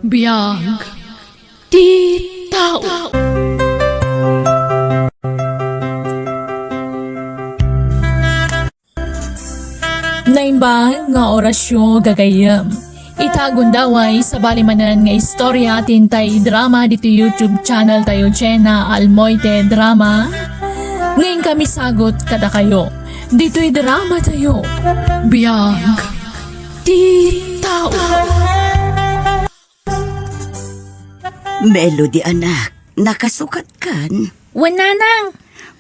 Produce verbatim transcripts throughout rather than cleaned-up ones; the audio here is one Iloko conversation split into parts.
Biag ti tao. Naimbag nga orasyo, gagayyem. Ita gundaway, sabali manen nga istorya ti intay drama ditoy YouTube channel tayo, Jenna Almoite Drama. Ngayon kami sagot kadakayo. Ditoy drama tayo. Biag ti tao. Melody, anak, nakasukat kan? Wen, nanang.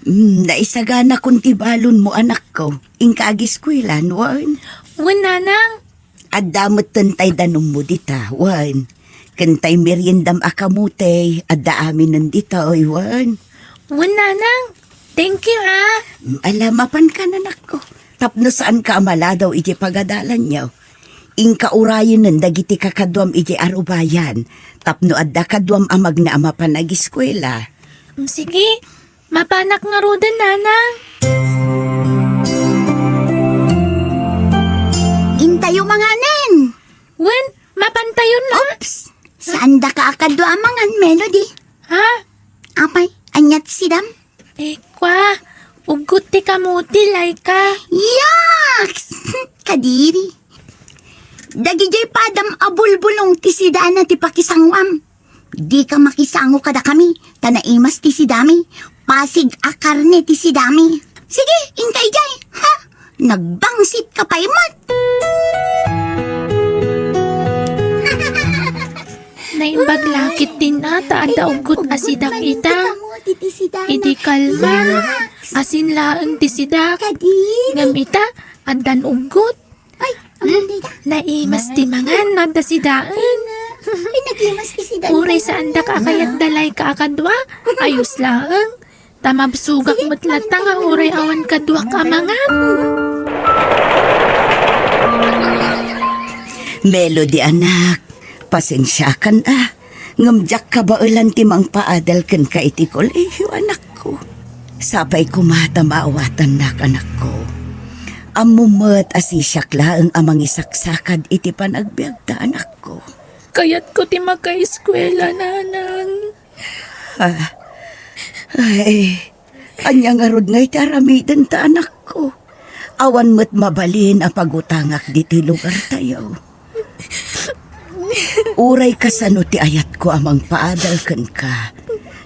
Mm, naisagana kon ti balon mo, anakko. Inka agiskuelan, wen? Wen, nanang. Adda metten tay danummo dita, wen? Ken tay meriendam a kamote, adda aminen ditoy, wen? Wen, nanang. Thank you, ha. Mm, ala, mapanka, anakko. Tapno saanka a maladaw iti pagadalanyo. Inka urayenen dagiti kakaduam iti arubayan, tapno adda kaduam a magna a mapan agiskuela. Mm, sige, mapanak ngaruden, nanang. Intayo manganen. Wen, mapantayon la. Oops! Saandaka a kadua a mangan, Melody? Ha? Apay, ania ti sidam? Eh, kua, uggot ti kamote, Laika. Yaks! Kadiri. Dagidiay padam a bulbulong ti sidana ti pakisangoam. Dika makisango kadakami, ta naimas ti sidami. Pasig a karne ti sidami. Sige, inka idiay, ha? Nagbangsit ka pay met. Naimbag la ketdin a ta adda uggot a sidak ita. Idi kalman, asin laeng ti sidak. Ngem ita, addan uggot. Ay, hmm? Naimas ti mangan, adda sidaen. Ay, nagimas ti sidaen. Uray saandak a kayat da Laika a kadua, ayos laeng. Ta mabsogak met latta nga uray awan kaduak a mangan. Melody, anak, pasensiakan a, ngem diak kabaelan ti mangpaadal kenka iti kolehiyo, anakko. Sapay koma ta maawatannak, anakko. Ammom met a sisiak laeng a mangisaksakad iti panagbiagta, anakko. Kayatko ti makaeskuela, nanang. Ah. Ay, ania ngarud ngay ti aramidenta, anakko? Awan met mabalin a pagutangak ditoy lugartayo. Uray kasano ti ayatko a mangpaadal kenka,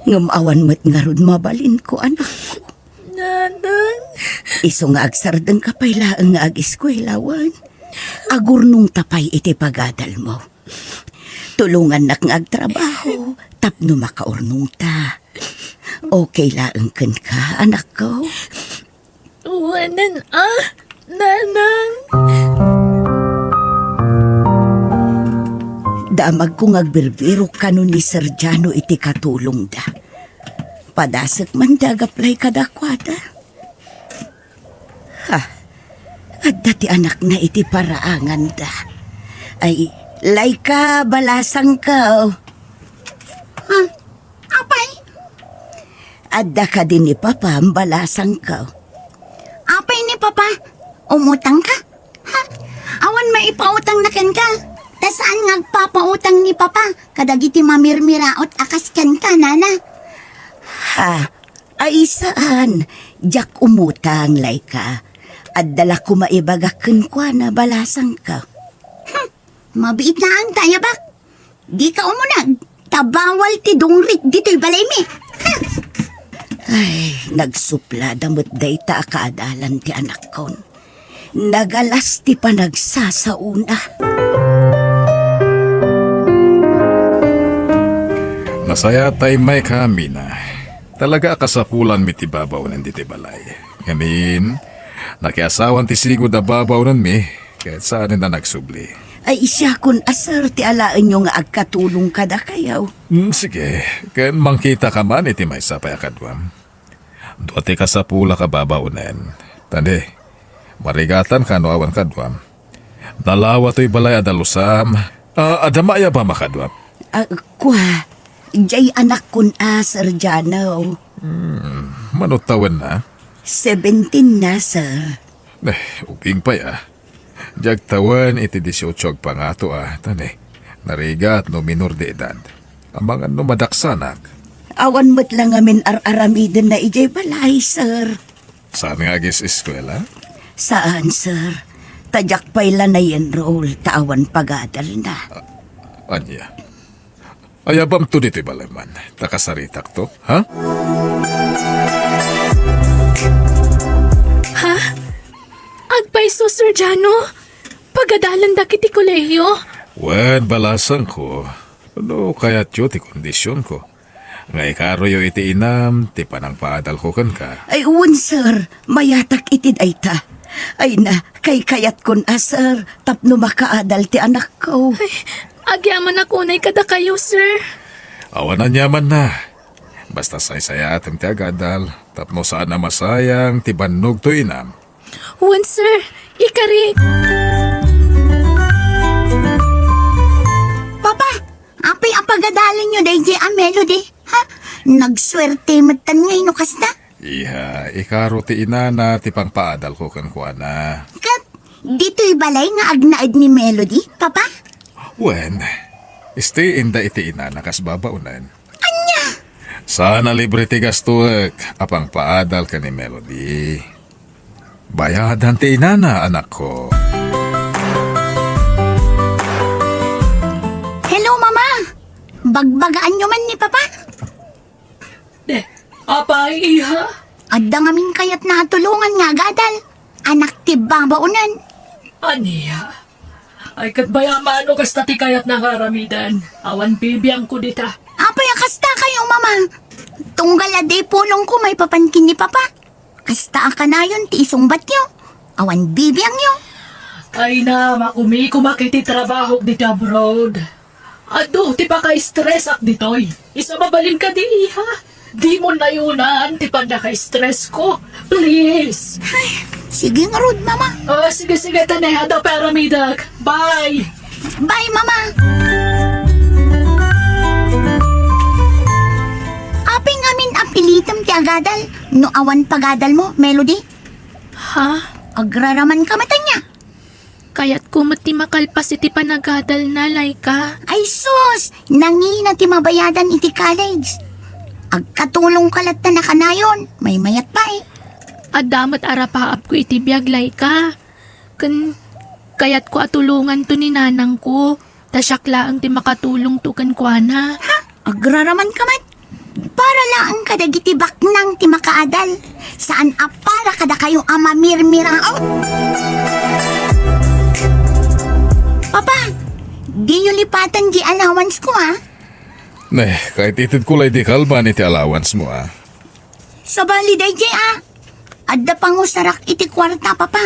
ngem awan met ngarud mabalinko, anakko. Nanang. Isu nga agsardengka pay laeng nga ageskuela, wen? Agurnongta pay iti pagadalmo. Tulongannak nga agtrabaho tapno makaurnongta. Okay laeng kenka, anakko? Wen a, nanang. Damagko nga agbirbirok kano ni Sir Jano iti katulongda. Padasek man ti agaplay kadakuada. Ha? Adda ti anakna iti paraanganda. Ay, Laika, balasangko. Ha? Apay? Adda kadi ni Papa, balasangko. Apay ni Papa? Umutangka? Ha? Awan maipautangna kenka. Ta saan nga agpapautang ni Papa kadagiti mamirmiraot a kas kenka, nana? Ha? Ay, saan. Diak umutang, Laika. Adda la koma ibagak kenkuana, balasangko. Hmm, mabiit laeng ta ayabak. Dika umuneg, ta bawal ti dungrit ditoy balaymi. Ay, nagsuplada met dayta a kaadalan ti anakkon. Nagalas ti panagsasaona. Nasayaat ta immayka, Mina. Talaga a kasapulanmi ti babaonen ditoy balay. Ngamin, nakiasawan ti sigud a babaonenmi, ket saanen a nagsubli. Ay, siakon a sir ti alaenyo nga agkatulong kadakayo. Hmm, sige, ken mangkitaka man iti maysa pay a kaduam. Dua ti kasapulak a babaonen. Tani, marigatanka no awan kaduam. Nalawa toy balay a dalusam. Ah, adda maayabam a kaduam. Ah, kua, jay anakkon a, Sir Jano. Hmm, mano tawenna? Seventeen na, sir. Eh, ubing pay, ah. Diak tawen iti dieciocho agpangato, ah. Tani, Narigat no minor de edad. Amangan no madaksanak. Awan met la ngamin ar-aramidenna idiay balay, sir. Saan nga agis-eskuela? Saan, sir. Ta diak pay la na-enroll ta awan pagadalna. Ania? Ayabamto ditoy balay man, ta kasaritakto, ha? Ha? Agpayso, Sir Jano? Pagadalandak iti kolehiyo? Wen, balasangko, no kayatyo ti kondisionko, nga ikaroyo iti inam ti panangpaadalko kenka. Ay, wen, sir. Mayatak iti dayta. Ay na, kaykayatkon a, sir, tapno makaadal ti anakko. Ay, agyamanak unay kadakayo, sir. Awan aniamanna. Basta saysayaatem ti agadal, tapno saan a masayang ti bannogto inam. Wen, sir. Ikari. Papa, apay a pagadalenyo daydiay a Melody? Ha? Nagsuerte metten ngay no kasta? Iha, ikaro ti inana ti pangpaadalko kenkuana. Ket ditoy balay nga agnaed ni Melody, Papa? Wen, stay-inda iti inana kas babaonen. Ania? Saan a libre ti gastoek a pangpaadal ken ni Melody. Bayadan ti inana, anakko. Hello, Mama! Bagbagaanyo man ni Papa? De, apay, iha? Adda ngamin kayatna a tulongan nga agadal. Anak ti babaonen. Ania? Ay, ket bay-am no kasta ti kayatna nga aramiden. Awan bibiangko dita. Apay a kasta kayo, Mama? Tunggal a di pulongko maipapan ken ni Papa. Kasta a kanayon ti isungbatyo. Awan bibiangyo. Ay na, makumikumak iti trabahok dita abroad. Adu ti paka-stress ak ditoy. Isa mabalin kadi, iha. Dimo nayunan ti pannaka-stress ko. Please. Ay, sige ngarud, Mama. Ah, sige, sige, tane. Ada para midak. Bye. Bye, Mama. Apay ngamin a pilitem ti agadal no awan pagadal mo, Melody? Ha? Agraraman ka met ania? Kayatko met ti makalpas iti panagadalna, Laika. Ay sus! Nangina ti mabayadan iti college. Agkatulongka latta na kanayon, maymayat pay. Adda met arapaapko iti biag, Laika. Ken kayatko a tulonganto ni nanangko, ta siak laeng ti makatulongto kenkuana. Ha? Agraraman ka met? Para laeng kadagiti baknang ti makaadal, saan a para kadakayo a mamirmiraot. Papa, diyo lipaten di allowance ko, ha? Ne, kayat itedko lay di kalban iti allowance mo, ha? Sabali daydi, a. Adda pangusarak iti kuarta, Papa.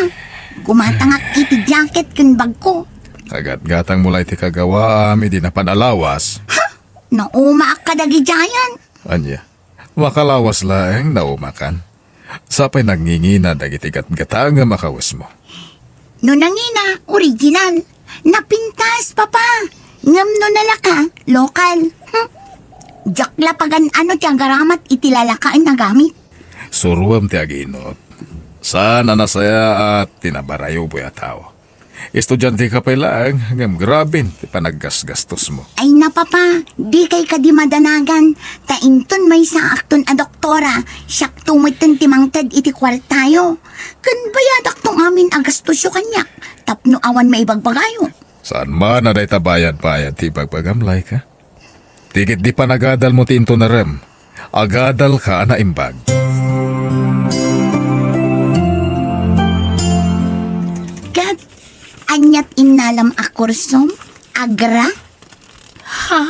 Gumatangak iti jacket ken bagko. Kagatgatang mo lay ti kagawaam idi napan a lawas. Ha? Naumaak kadagidiayen. Ania? Makalawas laeng naumakan. Sapay nangingina dagiti gatgatangem a kawesmo. No nangina, original. Napintas, Papa. Ngem no nalaka, lokal. Hmm. Diak la pagan-ano ti agaramat iti lalakaen a gamit. Suroem ti aginot. Saan a nasayaat ti nabarayuboy a tao. Estudiante ka pay laeng, ngem graben ti panaggasgastosmo. Ay na, Papa, dikay kadi madanagan, ta inton maysaakton a doktora, siakto metten ti mangted iti kuartayo. Ken bayadakto amin a gastosyo kaniak, tapno awan maibagbagayo. Saan man a dayta bayad-bayad ti ibagbagam, Laika? Ti ketdi panagadalmo ti intunarem, agadalka a naimbag. Ket aniat innalam a kursom? Agra? Ha?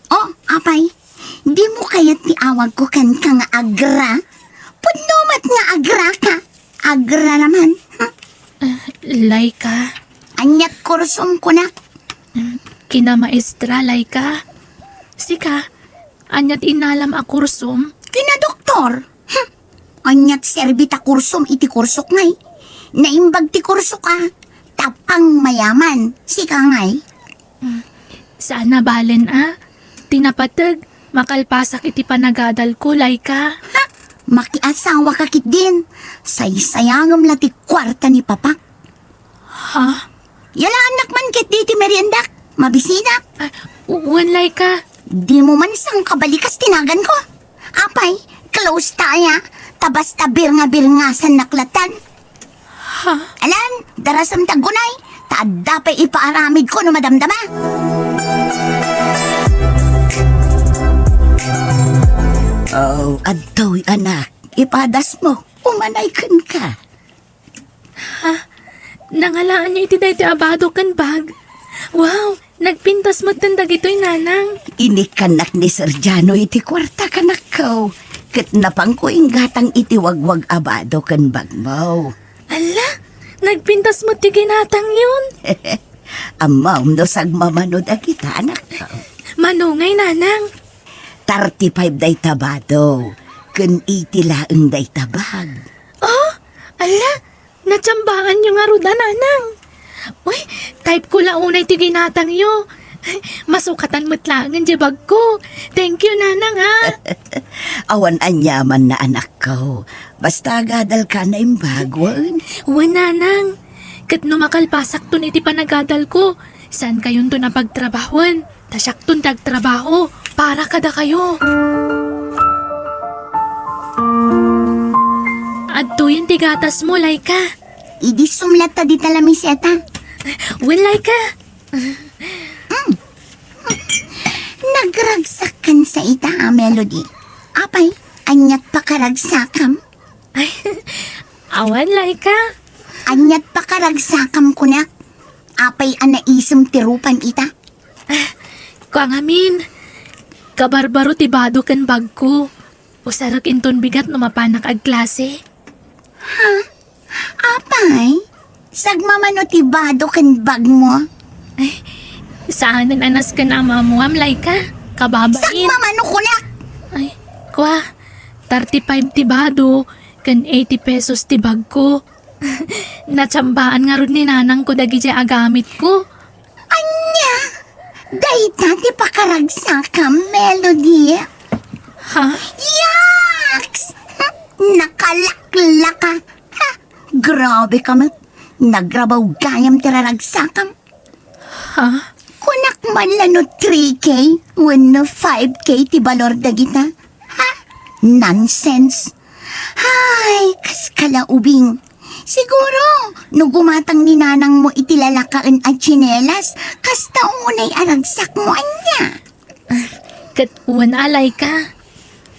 Oh, apay, dimo kayat ti awagko kenka nga agra? Pudno met nga agraka. Agraraman. Hmm. Ah, Laika. Aniat kursom kuna? Mm, kinamaestra, Laika. Sika, aniat innalam a kursom? Kinadoktor. Hmm. Aniat serbi ta kursom iti kursok ngay? Naimbag ti kursok a. Tapang mayaman. Sika ngay? Mm. Saan a balen a. Ti napateg, makalpasak iti panagadalko, Laika. Ha? Makiasawa ka ketdin. Saysayangem la ti kuarta ni Papak. Ha? Yalaannak man ketdi ti meriendak. Mabisinak? Ah, wen, Laika. Dimo man sangkabalikas ti naganko. Apay, close ta aya, ta basta birnga-birngasannak latta. Ha? Alan, darasem ta aggunay, ta adda pay ipaaramidko no madamdama. Oh, adtoy, anak, ipadasmo, umanay kenka. Ha? Nangalaanyo iti daytoy a bado ken bag? Wow! Nagpintas metten dagitoy, Nanang. Inikkannak ni Sir Jano iti kuarta, kanakko. Ket napanko inggatang iti wagwag a bado ken bagmo. Ala, nagpintas met ti ginatangyon. Ammom no sagmamano dagita, anakko. Mano ngay, Nanang? Thirty-five dayta bado, ken eighty laeng dayta bag. Oh, ala, natsambaanyo ngarud a, Nanang. Uy, type ko la unay ti ginatangyo. Masukatan met laengen diay bagko. Thank you, Nanang, ha. Awan aniamanna, anakko. Basta agadalka na imbag, wen? Wen, Nanang. Ket no makalpasakton iti panagadalko, saankayonton a pagtrabahoen. Ta siakton ti agtrabaho para kadakayo. Adtoyen ti gatasmo, Laika. Idi sumlat ta dita lamiseta. Wen, Laika. Mm. Nagragsakkan sa ita a Melody. Apay, aniat pakaragsakam? Ay, awan, Laika. Aniat pakaragsakam kunak? Apay a naisem ti rupan ita? Kua ngamin, kabarbaro ti bado ken bagko. Usarek inton bigat no mapanak agklase. Ha? Apay? Sagmamano ti bado ken bagmo? Ay, saanen a nasken a maammuam, Laika. Kababain. Sagmamano kunak! Ay, kua, thirty-five ti bado, ken eighty pesos ti bagko. Natsambaan ngarud ni nanangko dagidiay agamitko. Ania? Dayta ti pakaragsakam, Melody? Ha? Yaks! Nakalaklaka! Ha? Grabe ka met. Nagrabaw gayam ti raragsakam. Ha? Kunak man la no three K wenno five K ti balor dagita. Ha? Nonsense! Hay, kas kalaubing. Siguro, no gumatang ni nanangmo iti lalakaen a tsinelas, kasta unay a ragsakmo ania. Ket wen, Laika,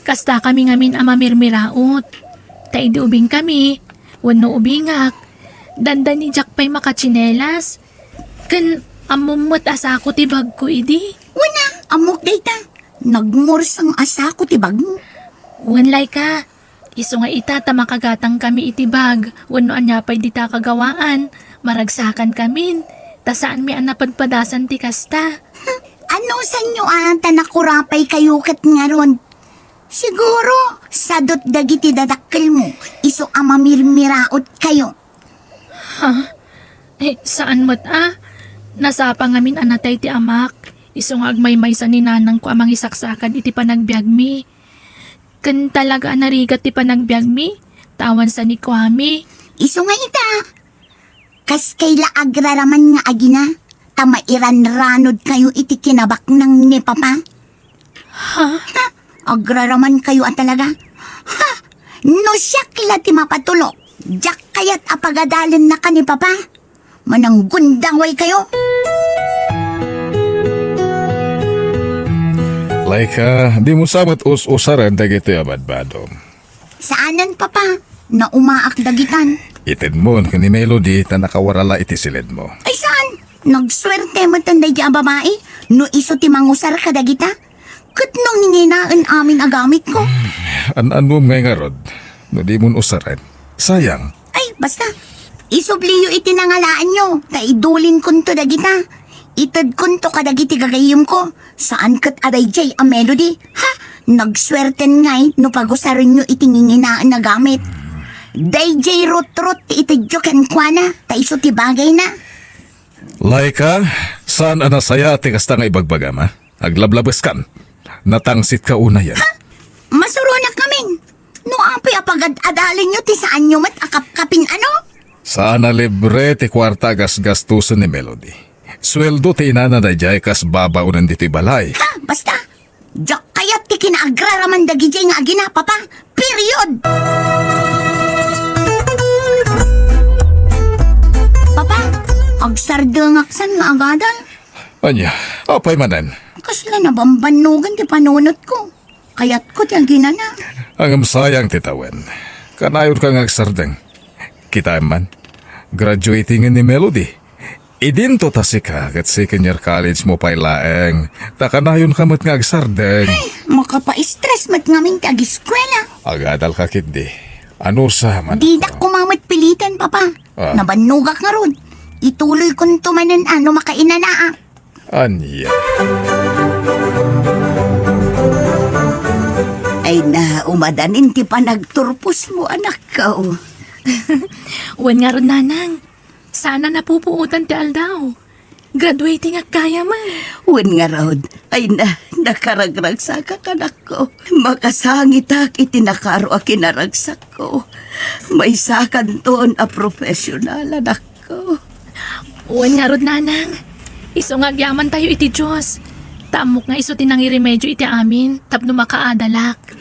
kastakami ngamin a mamirmiraot. Ta idi ubingkami, wenno ubingak, dandani diak pay makatsinelas. Ken ammom met a sako ti bagko idi. Wen a, ammok dayta. Nagmurseng a sako ti bagmo. Wen, Laika, isu nga ita ta makagatangkami iti bag wenno ania pay dita kagawaan, maragsakankamin, ta saanmi a napadpadasan ti kasta. Anusanyo a ta nakurapaykayo ket ngarud? Siguro, sadut dagiti dadakkelmo, isu a mamirmiraotkayo. Ha? Eh, saan met a? Nasapa ngamin a natay ti amak, isu nga agmaymaysa ni nanangko a mangisaksakad iti panagbiagmi. Ken talaga a narigat ti panagbiagmi, ta awan sanikuami. Isu nga ita, kaskay la agraraman nga agina, ta mairanranodkayo iti kinabaknang ni Papa. Ha? Ha? Agraramankayo a talaga? Ha? No siak la ti mapatulok, diak kayat a pagadalennaka ni Papa. Mananggundawaykayo. Laika, dimo sa met us-usaren dagitoy a badbadom. Saanen, Papa. Naumaak dagitan. Itedmo ken ni Melody ta nakawarala iti siledmo. Ay, saan? Nagsuerte metten daydi a babai no isu ti mangusar kadagita. Ket no nginginaen amin a gamitko. An-annom ngay ngarud no dimon usaren. Sayang. Ay, basta. Isubliyo iti nangalaanyo, ta idulinkonto dagita. Itedkonto kadagiti gagayyemko. Saan ket a daydiay a Melody? Ha? Nagsuerten ngay no pagusarenyo iti nginginaen a gamit. Daydiay rutrut ti itedyo kenkuana, ta isu ti bagayna. Laika, saan a nasaya ti kasta nga ibagbagam, a? Aglablabeskan. Natangsitka unayen. Ha? Masuronak ngamin. No apay a pagad-adalenyo ti saanyo met a kapkapin, ano? Saan a libre ti kuarta a gasgastosen ni Melody. Sueldo ti inana daydiay kas babaonen ditoy balay. Ha? Basta, diak kayat ti kinaagraraman dagidiay nga agina, Papa. Period! Papa, agsardengak san nga agadal. Ania, apay manen? Kasla nabambannogan ti panunotko. Kayatko ti aginana. Ngem sayang ti tawen. Kanayonka nga agsardeng. Kitaem man, graduating ni Melody. Idinto ta sika ket second year college mo pay laeng. Ta kanayonka met nga agsardeng. Ay, makapa-stress met ngamin ti agiskuela. Agadalka ketdi. Anusa man. Didak koma met piliten, Papa. Ah. Nabannogak ngarud. Ituloykonto manen a no makainanaak. Ania? Ay na, umadanin ti panagturposmo, anakko. Wen ngarud, Nanang. Saan a napupuotan ti aldaw. Graduating a kaya man. Wen ngarud, ay na, nakaragragsakak, anakko. Makasangitak iti nakaro a kinaragsakko. Maysakanton a profesional, anakko. Wen ngarud, Nanang. Isu nga agyamantayo iti Dios. Ta ammok nga isu ti nangiremedio iti amin tapno makaadalak.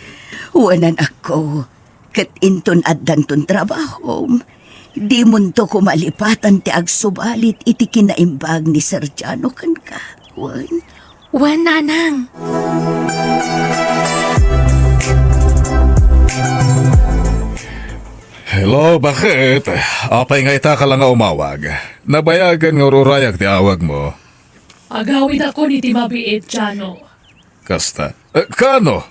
Wen, anakko, ket inton addanton trabahom, dimonto koma lipatan ti agsubalit iti kinaimbag ni Sergiano kenka. Wen? Wen, Nanang. Hello, bakit? Apay nga ita ka lang nga umawag? Nabayagen nga ururayak ti awagmo. Agawidakon iti mabiit, Jano. Kasta? Eh, kaano?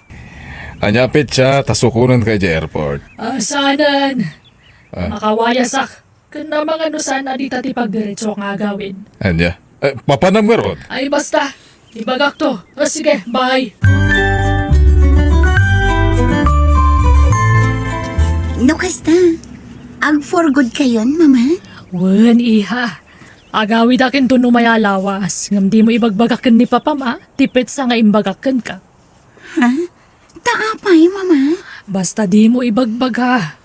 Ania a petsa ta sukonenka idiay airport? Ah, saanen. Ah. Makawayasak. Ken amangan no saan a dita ti pagdiretso nga agawid. Ania? Eh, papanam ngarud? Ay, basta. Ibagakto. O, sige, bye. No kasta, ag-for good kayon, Mama? Wen, iha. Agawidak inton umay a lawas, ngem dimo ibagbaga ken ni Papam, a, ti petsa nga imbagak kenka. Ha? Ta apay, Mama? Basta dimo ibagbaga.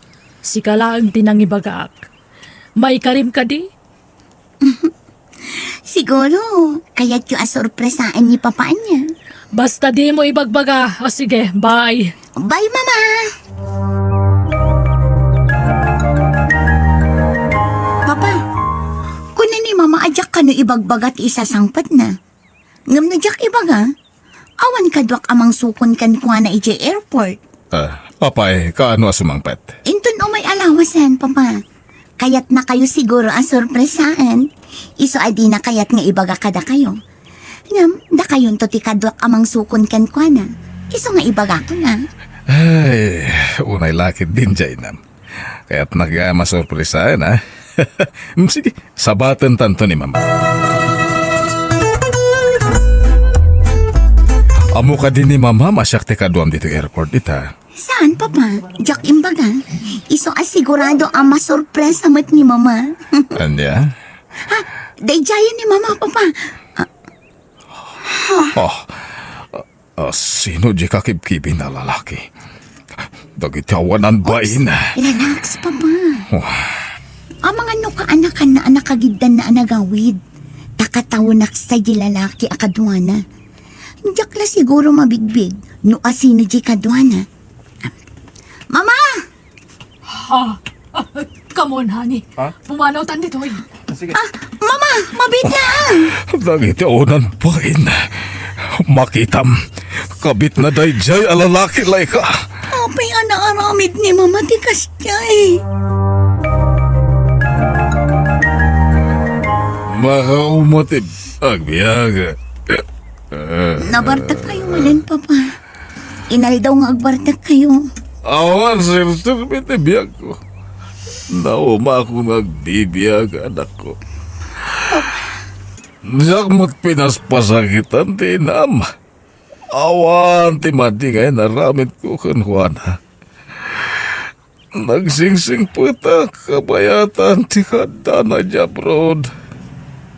Sika laeng ti nangibagak. Maikarim kadi? Siguro, kayatyo a sorpresaen ni Papa ania. Basta dimo ibagbaga. O sige, bye. Bye, Mama! Papa, kuna ni Mama a diak kano ibagbaga ti isasangpetna. Ngem no diak ibaga, awan kaduak a mangsukon kenkuana idiay airport. Ah, apay, kaano a sumangpet? Inton umay a lawasen, Papa. Kayatnakayo siguro a sorpresaen. Isu a dina kayat nga ibaga kadakayo. Ngem, dakayonto ti kaduak a mangsukon kenkuana. Isu nga ibagakon a. Ay, unay lakit din, Jainam. Kayatnak nga masorpresaen, a. Mm, sige, sabatentanto ni Mama. Ammo kadi ni Mama a siak ti kaduam ditoy airport ita? Saan, Papa? Diak imbaga. Isu a sigurado a masorpresa met ni Mama. Ania? Ha? Daydiayen ni Mama, Papa. Ah. Ah. Ah, sino di kakibkibin a lalaki? Dagiti awanan bain. Oops, relax, Papa. Wah. Amangan no kaanakanna a nakagiddanna a nagawid. Ta katawenak sa di lalaki a kaduana. Diak la siguro mabigbig no asino di kaduana. Mama! Ha? Ah, come on, honey. Ha? Pumanawtan ditoy. Sige. Ah, Mama, mabiit laeng. Dagiti awanan bain. Makitam. Kabitna daydiay a lalaki, Laika. Apay a naaramid ni Mama ti kasdiay? Makauma ti agbiag. Nabartek kayo malen, Papa. Inaldaw nga agbartek kayo. Awan serserbi ti biagko. Naumakon nga agbibiag, anakko. Diak met pinaspasakitan ti inam. Awan ti madi nga inaramidko kenkuana. Nagsingsingpetak, kabayatan ti kaddana idiay abroad.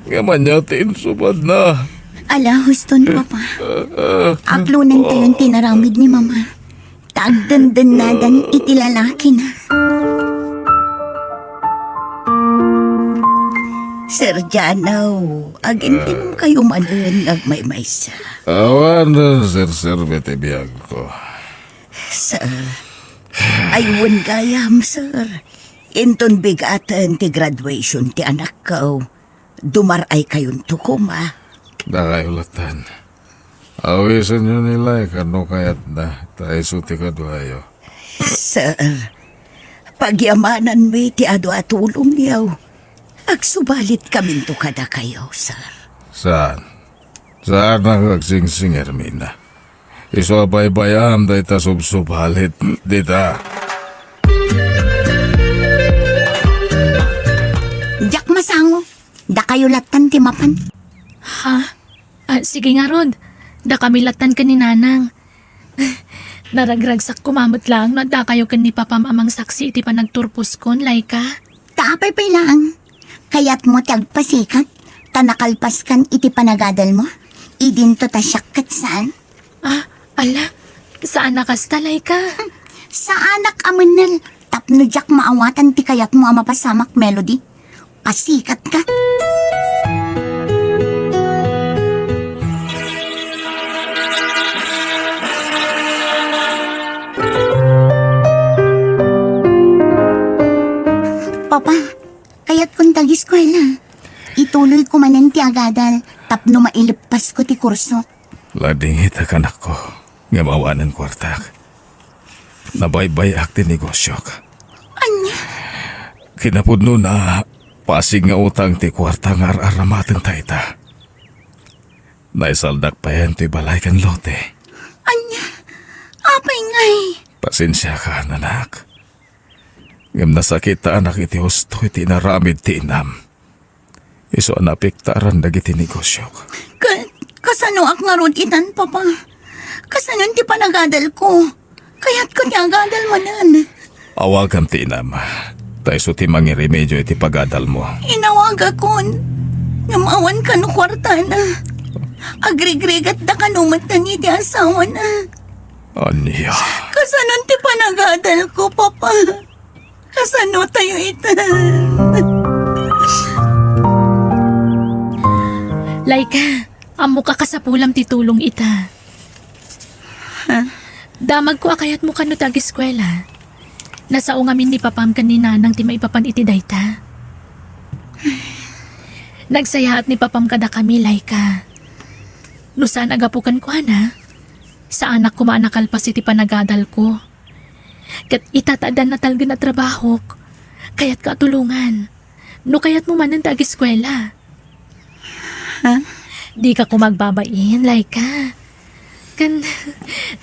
Ngem ania ti insubadna? Ala, huston, Papa. Aklonentayon ti inaramid ni Mama. Ta agdendennadan iti lalakina. Sir Jano, agintinom kayo manen nga agmaymaysa. Awan, sir, sir, iti biagko. Sir, aywan gayam, sir. Inton bigaten ti graduation ti anakko, dumar-ay kayonto koma. Dakayo latan. Awisenyo ni Laika no kayatna, ta isu ti kaduayo. Sir, pagyamananmi ti adu a tulongyo. Agsubalit kaminto kadakayo, sir. Saan? Saan nga agsingsing, Ermina? Isu a baybay-am dayta subsubalit dita. Diak masango. Dakayo latan ti mapan. Ha? Ah, sige ngarud. Dakami latan ken ni Nanang. Naragragsak koma met laeng no addakayo ken ni Papam a mangsaksi iti panagturposkon, Laika. Ta apay pay laeng? Kayatmo ti agpasikat, ta nakalpaskan iti panagadalmo? Idinto ta siak ket saan? Ah, ala, saan a kasta, Laika? Saanak a mennel, tapno diak maawatan ti kayatmo a mapasamak, Melody. Pasikatka. Papa, kayatkon ta ageskuela. Ituloyko manen ti agadal tapno maileppasko ti kursok. Ladingitak, anakko, ngem awanen kuartak. Nabaybay-ak ti negosyok. Ania? Kinapudnona, pasig nga utang ti kuarta nga ar-aramatenta ita. Naisaldak payen toy balay ken lote. Ania? Apay ngay? Pasensiakan, anak. Ngem nasakitanak iti husto iti inaramid ti inam. Isu a naapektaran dagiti negosyok. Ka-, kasanoak ngarud itan, Papa? Kasanon ti panagadalko? Kayatko ti agadal manen. Awagam ti inam, ta isu ti mangiremedio iti pagadalmo. Inawagakon, ngem awan kano kuartana. Agrigrigatda kano met iti asawana. Ania? Kasanon ti panagadalko, Papa? Kasano tayo ita? Laika, ammok a kasapulam ti tulong ita. Ha? Damagko a kayatmo kano ti ageskuela. Nasao ngamin ni Papam ken ni Nanang ti maipapan iti dayta. Nagsayaat ni Papam kadakami, Laika. No saan a gapu kenkuana, saanak koma a nakalpas iti panagadalko. Ket ita ta addan natalgen a trabahok, kayatka a tulongan. No kayatmo manen ti ageskuela. Ha? Dika koma agbabain, Laika. Ken,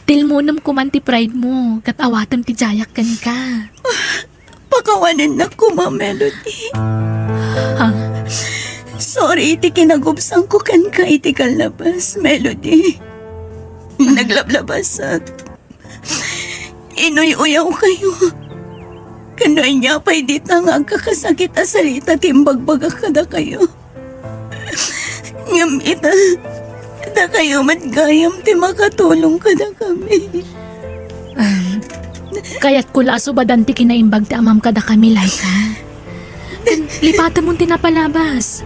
tilmonem koman ti pride mo, ket awatem ti diayak kenka. Pakawanennak koma, Melody. Ha? Sorry iti kinagubsangko kenka iti kallabas, Melody. Naglablabasak. Inuy-uyaw kayo. Ken no ania pay dita nga agkakasakit a salita ti imbagbagak kadakayo. Ngem ita, dakayo met gayam ti makatulong kadakami. Ah, kayatko la a subadan ti kinaimbag ti amam kadakami, Laika. Lipatemon ti napalabas.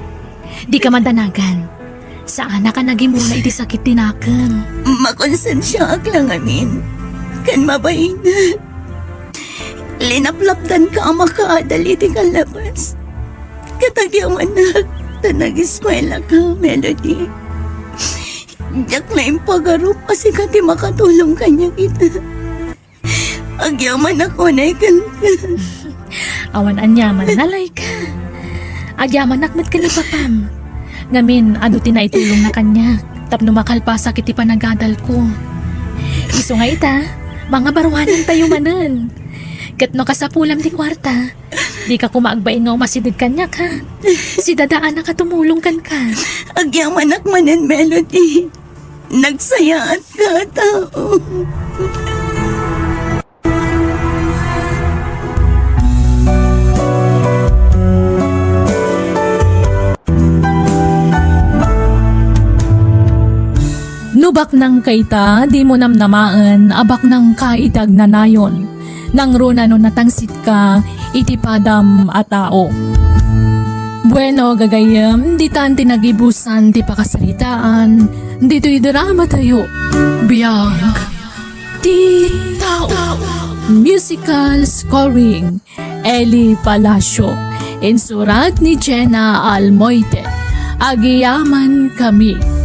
Dika madanagan. Saanak a nagimuna iti sakit ti nakem. Makonsensiaak la ngamin. Ken mabainak. Linaplapdanka a makaadal iti kallabas. Ket agyamanak ta nageskuelaka, Melody. Diak la impagarup a sika ti makatulong kaniak ita. Agyamanak unay kenka. Awan aniaman, Laika. Agyamanak met ken ni Papam. Ngamin, adu ti naitulongna kaniak tapno makalpasak iti panagadalko. Isu nga ita, mangabaruanentayo manen. Ket no kasapulam ti kuarta, dika koma agbain nga umasideg kaniak, ha? Sidadaanak a tumulong kenka. Agyamanak manen, Melody. Nagsayaatka a tao. No baknangka ita, dimo namnamaen a baknangka iti agnanayon. Nangruna no natangsitka iti padam a tao. Bueno, gagayyem, ditan ti nagibusan ti pakasaritaan ditoy drama tayo. Biag ti tao. Musical scoring, Eli Palacio. Insurat ni Jenna Almoite. Agiyaman kami.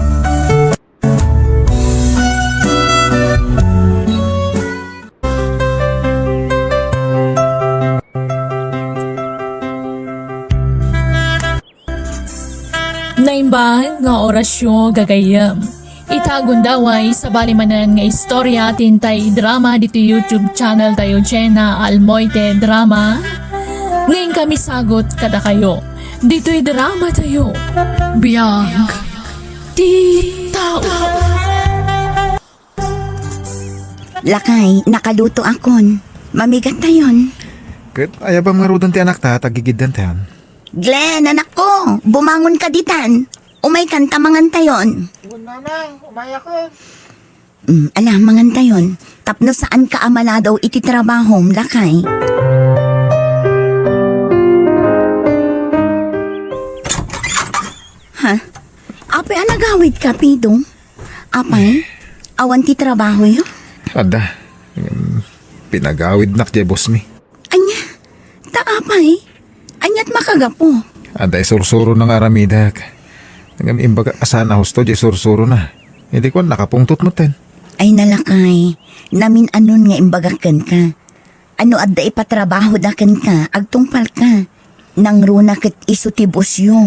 Naimbag nga orasyo, gagayyem. Ita gundaway, sabali manen nga istorya ti intay drama ditoy YouTube channel tayo, Jenna Almoite Drama. Ngayon kami sagot kadakayo. Ditoy drama tayo. Biag ti tao. Lakay, nakaluto akon. Mamigat tayon. Ket ayabam ngaruden ti anakta, tagigiddan tayon. Glenn, anakko, bumangon ka ditan. Umay kan ta mangan tayon. Wen, Nanang, umay ako. Mm, ala, mangan tayon. Tapno saan ka a maladaw iti trabahom, lakay. Ha? Apay a nagawid ka, Pidong? Apay, awan ti trabahoyo? Adda. Em, pinagawidnak diay boss mi. Ania? Ta apay? Aniat makagapu? Adda isursurona nga aramidek. Ngem imbagak a saan a husto diay sursurona. Idi kuan, nakapungtot metten. Ay, nalakay. Namin-anon nga imbagak kenka. Ano adda ipatrabahoda kenka, agtungpalka. Nangruna ket isu ti bossyo.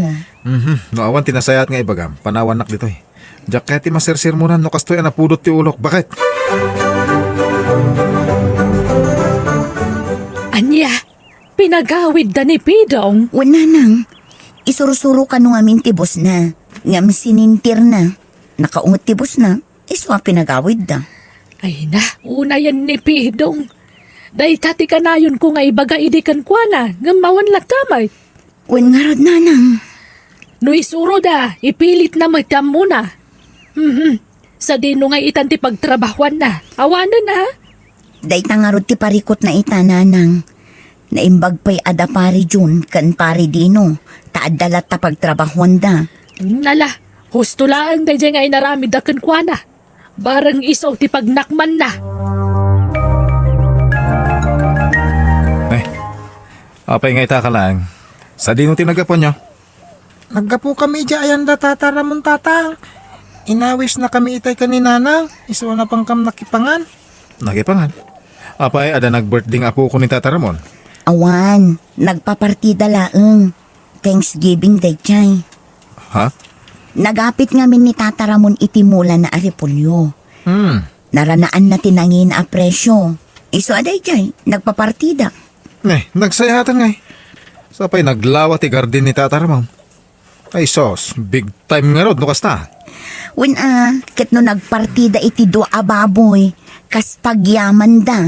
Mhm. No awan ti nasayaat nga ibagam, panawannak ditoy. Diak kayat ti masersermonan no kastoy a napudot ti ulok. Baket? Ania? Pinagawidda ni Pidong? Wen, Nanang. Isursuro kano ngamin ti bossna. Ngem sinintirna. Nakaunget ti bossna. Isu a pinagawidda. Ay na, unayen ni Pidong. Dayta ti kanayonko nga ibaga idi kenkuana, ngem awan latta met. Wen ngarud, Nanang. No isuroda, ipilitna met ti ammona. Mhm. Sadino nga itan ti pagtrabahuanna? Awanen, a? Dayta ngarud ti parikutna ita, Nanang. Naimbag pay a da Pari Jun ken Pari Dino, ta adda latta pagtrabahuanda. Nala, husto laeng daydiay nga inaramidda kenkuana. Bareng isu ti pagnakmanna. Eh, apay nga ita ka laeng? Sadino ti naggapuanyo? Naggapukami idiay ayan da Tata Ramon, Tatang. Inawisnakami itay ken ni Nanang, isu a napankam nakipangan. Nakipangan? Apay, adda nag-birthday nga apoko ni Tata Ramon? Awan, nagpapartida laeng. Thanksgiving daydiay. Ha? Nagapit ngamin ni Tata Ramon iti mulana a repolyo. Hmm. Naranaanna ti nangina a presyo. Isu a daydiay, nagpapartida. Eh, nagsayaatan ngay. Sapay naglawa ti garden ni Tata Ramon. Ay sus, big time ngarud no kasta. Wen a, ket no nagpartida iti dua a baboy, kas pagyamanda.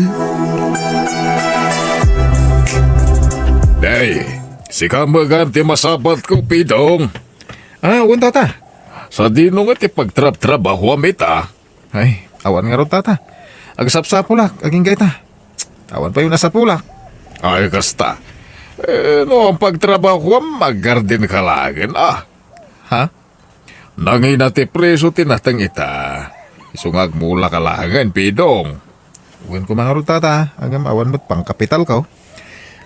Day, sika met gayam ti masapatko, Pidong. Ah, wen, Tata. Sadino nga ti pagtrabtrabahuam ita? Ay, awan ngarud, Tata. Agsapsapulak, agingga ita. Awan pay nasapulak. Ay, kasta. Eh, no, ang pagtrabahuam, maggarden ka laeng, ah. Ha? Nangina ti presyo ti nateng ita. Isu nga agmula ka laengen, Pidong. Wen koma ngarud, Tata, ngem awan met pangkapitalko.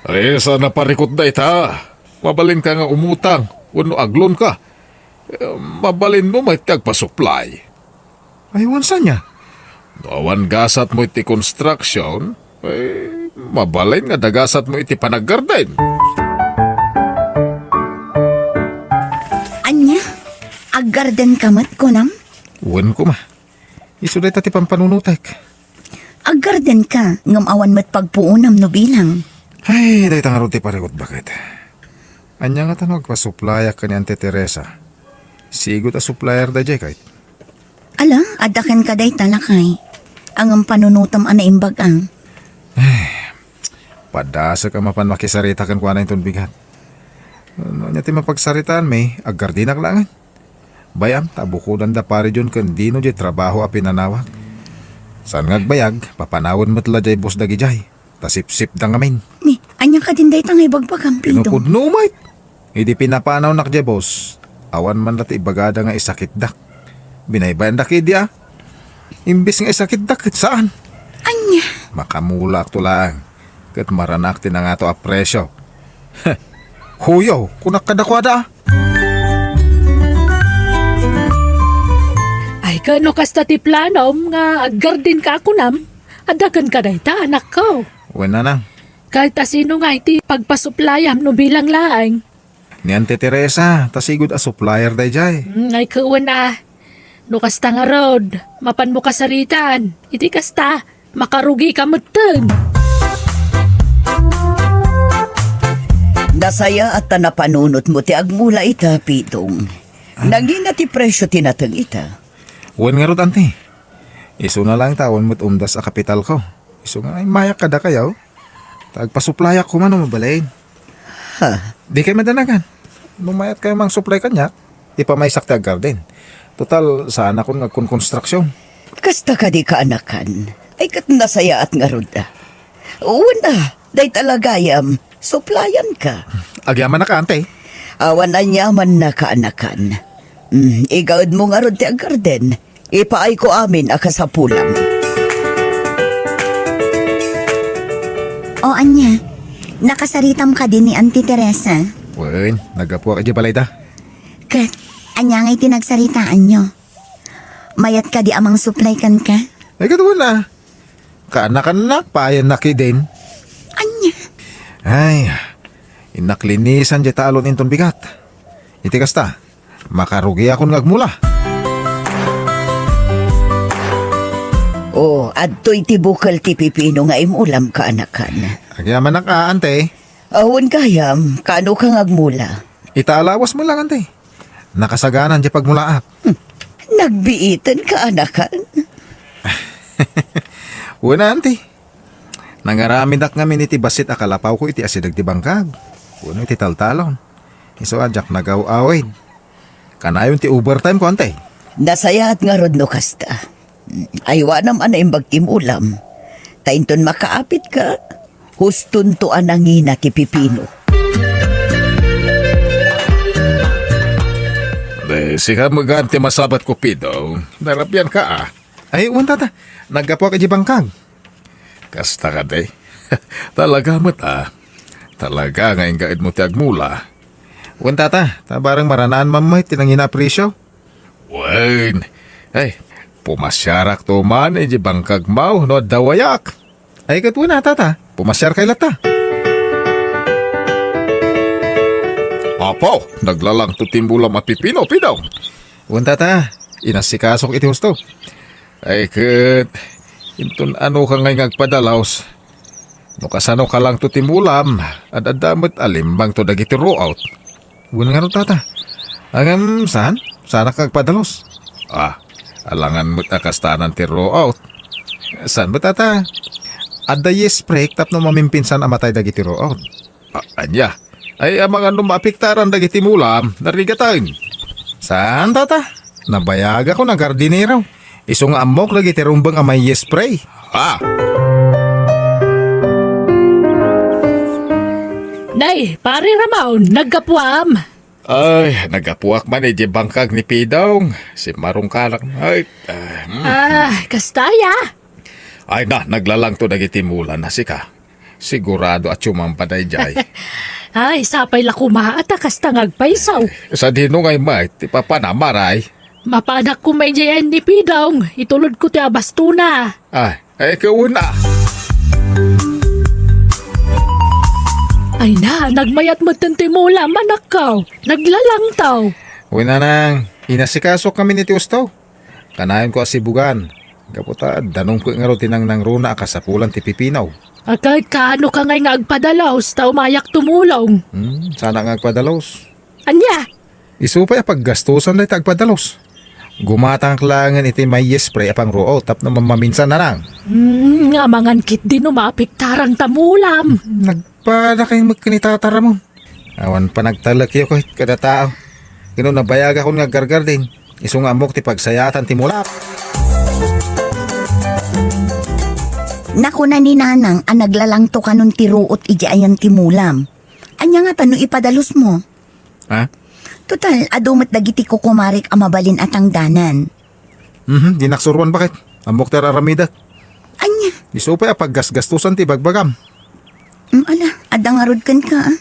Ay, saan a parikut dayta. Mabalinka nga umutang, wenno agloan ka. Eh, mabalinmo met ti agpasuplay. Ay, wen saan aya? No awan gasatmo iti construction, eh, mabalin nga dagasatmo iti panaggarden. Ania? Aggarden ka met, kunam? Wen koma. Isu dayta ti pampanunotek. Aggarden ka, ngem awan met pagpuonam no bilang. Ay, dayta ngarud ti parikut, baket. Ania ngata no agpasuplayak ken ni Auntie Teresa? Sigud a supplier daydiay, kayat. Ala, adda kenka dayta, lakay. Ngem panunotam a naimbag a. Ay, padasek a mapan makisarita kenkuana inton bigat. No ania ti mapagsaritaanmi, aggardenak laengen. Bay-am ta bukodan da Pari John ken Dino diay trabaho a pinanawak. Saan nga agbayag, papanawen met la diay boss dagidiay. Ta sipsipda ngamin. Ni, ania kadin dayta nga ibagbagam, Pidong? Kinupudno met. Idi pinapanawnak diay boss, awan man la ti ibagada nga isakitdak. Binaybayandak idi a. Imbes nga isakitdak, ket saan. Ania? Makamulaakto laeng, ket maranak ti nangato a presio. Huyo, kunak kadakuada a. Ay, ket no kasta ti planom nga aggardenka a kunam, adda kenka dayta, anakko. Wen, nanang. Ket asino ngay ti pagpasuplayam no bilang laeng? Ni Auntie Teresa, ta sigud a supplier daydiay. Hmm, ay, ket wen a. No kasta ngarud, mapanmo kasaritaan. Iti kasta, makarugika metten. Nasayaat ta napanunotmo ti agmula ita, Pidong. Nangina ti presio ti nateng ita? Wen ngarud, Auntie. Isuna laeng ta awan met umdas a kapitalko. Isu nga immayak kadakayo. Ta agpasuplayak koma no mabalin. Ha? Dikay madanagan. No mayatkayo mangsuplay kaniak, ipamaysak ti aggarden. Total, saanakon nga agkonkonstruksion. Kasta kadi, kaanakan? Ay, ket nasayaat ngarud a. Wen a, dayta la gayam, suplayanka. Agyamanak, Auntie. Awan aniamanna, kaanakan. Mm, igaedmo ngarud ti aggarden. Ipaayko amin a kasapulam. O ania, nakasaritam kadi ni Auntie Teresa? Wen, naggapuak idiay balayda. Ket, ania ngay ti nagsaritaanyo? Mayat kadi a mangsuplay kenka? Ay, ket wen a. Kaanakannak, payennak idin. Ania? Ay, innak linisan diay talon inton bigat. Iti kasta, makarugiakon nga agmula. O, adtoy ti bukel ti pipino nga imulam, kaanakan. Agyamanak a, Auntie. Awan gayam, kaanoka nga agmula? Ita a lawas met laeng, Auntie. Nakasaganan diay pagmulaak. Hmm. Nagbiiten, kaanakan? Wen a, Auntie. Nangaramidak ngamin iti bassit a kalapawko iti asideg ti bangkag wenno iti taltalon. Isu a diak nagaw-awid. Kanayon ti overtime ko, Auntie. Nasayaat ngarud no kasta. Aywanam a naimbag ti mulam. Ta inton makaapitka, hustonto a nangina ti pipino. Di, sika met gayam ti masabatko, Pidong. Narabianka a. Ay, wen, tata. Naggapuak idiay bangkag. Kasta kadi. Talaga met a. Talaga nga ingaedmo ti agmula. Wen, tata, ta bareng maranaan man met ti nangina a presio. Wen. Ay, pumasiarakto man idiay bangkagmo no adda wayak. Ay, ket wen a, tata. Pumasiarkay latta. Apo, naglalangto ti mulam a pipino, Pidong. Wen, tata. Inasikasok iti husto. Ay, ket, inton anoka ngay nga agpadalus? No kasano kalangto ti mulam, ad-adda met a limbangto dagiti ruot. Wen ngarud, tata. Ngem, saan? Saanak nga agpadalus? Ah, alangan met a kastanan ti ruot. Saan met, tata? Adda yeast break tapno mamimpinsan a matay dagiti ruot. Ah, ania? Ay, amangan no maapektaran dagiti mulam, narigaten. Saan, tata? Nabayagakon a gardinero. Isu nga ammok dagiti rumbeng a may yeast spray. Ah! Nay, Pare Ramon, naggapuam. Ay, naggapuak man idiay bangkag ni Pidong. Simmarong kalak. Ay, ah, hmm. Ah, kasta aya? Ay na, naglalangto dagiti mulam a sika. Sigurado a sumamba daydiay. Ay, sapay la koma ta kasta nga agpayso. Sadino ngay met ti papanam, Maray? Mapanak koma idiay ni Pidong, itulodko ti abastona. Ay, ay, kauna. Ay na, nagmayat metten ti mulam, anakko. Naglalangto. Wen, nanang, inasikasokamin iti husto. Kanayonko a sibugan. Gapu ta danumko ngarud ti nangnangruna a kasapulan ti pipino. Ket kaanoka ngay nga agpadalus, ta umayak tumulong? Hmm, saanak nga agpadalus. Ania? Isu pay a paggastusan dayta agpadalus. Gumatangak laengen iti may yeast spray a pangruot tapno mammaminsan, nanang. Hmm, nga mangan ketdi no maapektaran ta mulam. Nagpadakay met ken ni Tata Ramon. Awan panagtalekyo ket kada tao. Ket no nabayagakon nga aggargardin, isu nga ammok ti pagsayaatan ti mulam. Nakuna ni Nanang a naglalangto kanon ti ruot idiay ayan ti mulam. Ania ngata no ipadalus mo? Ha? Total, adu met dagiti kukumarek a mabalin a tangdanan. Mhm, dinak suroan, baket. Ammok ti ar-aramidek. Ania? Isu pay a paggasgastusan ti ibagbagam. Mm, ala, adda ngarud kenka, ah.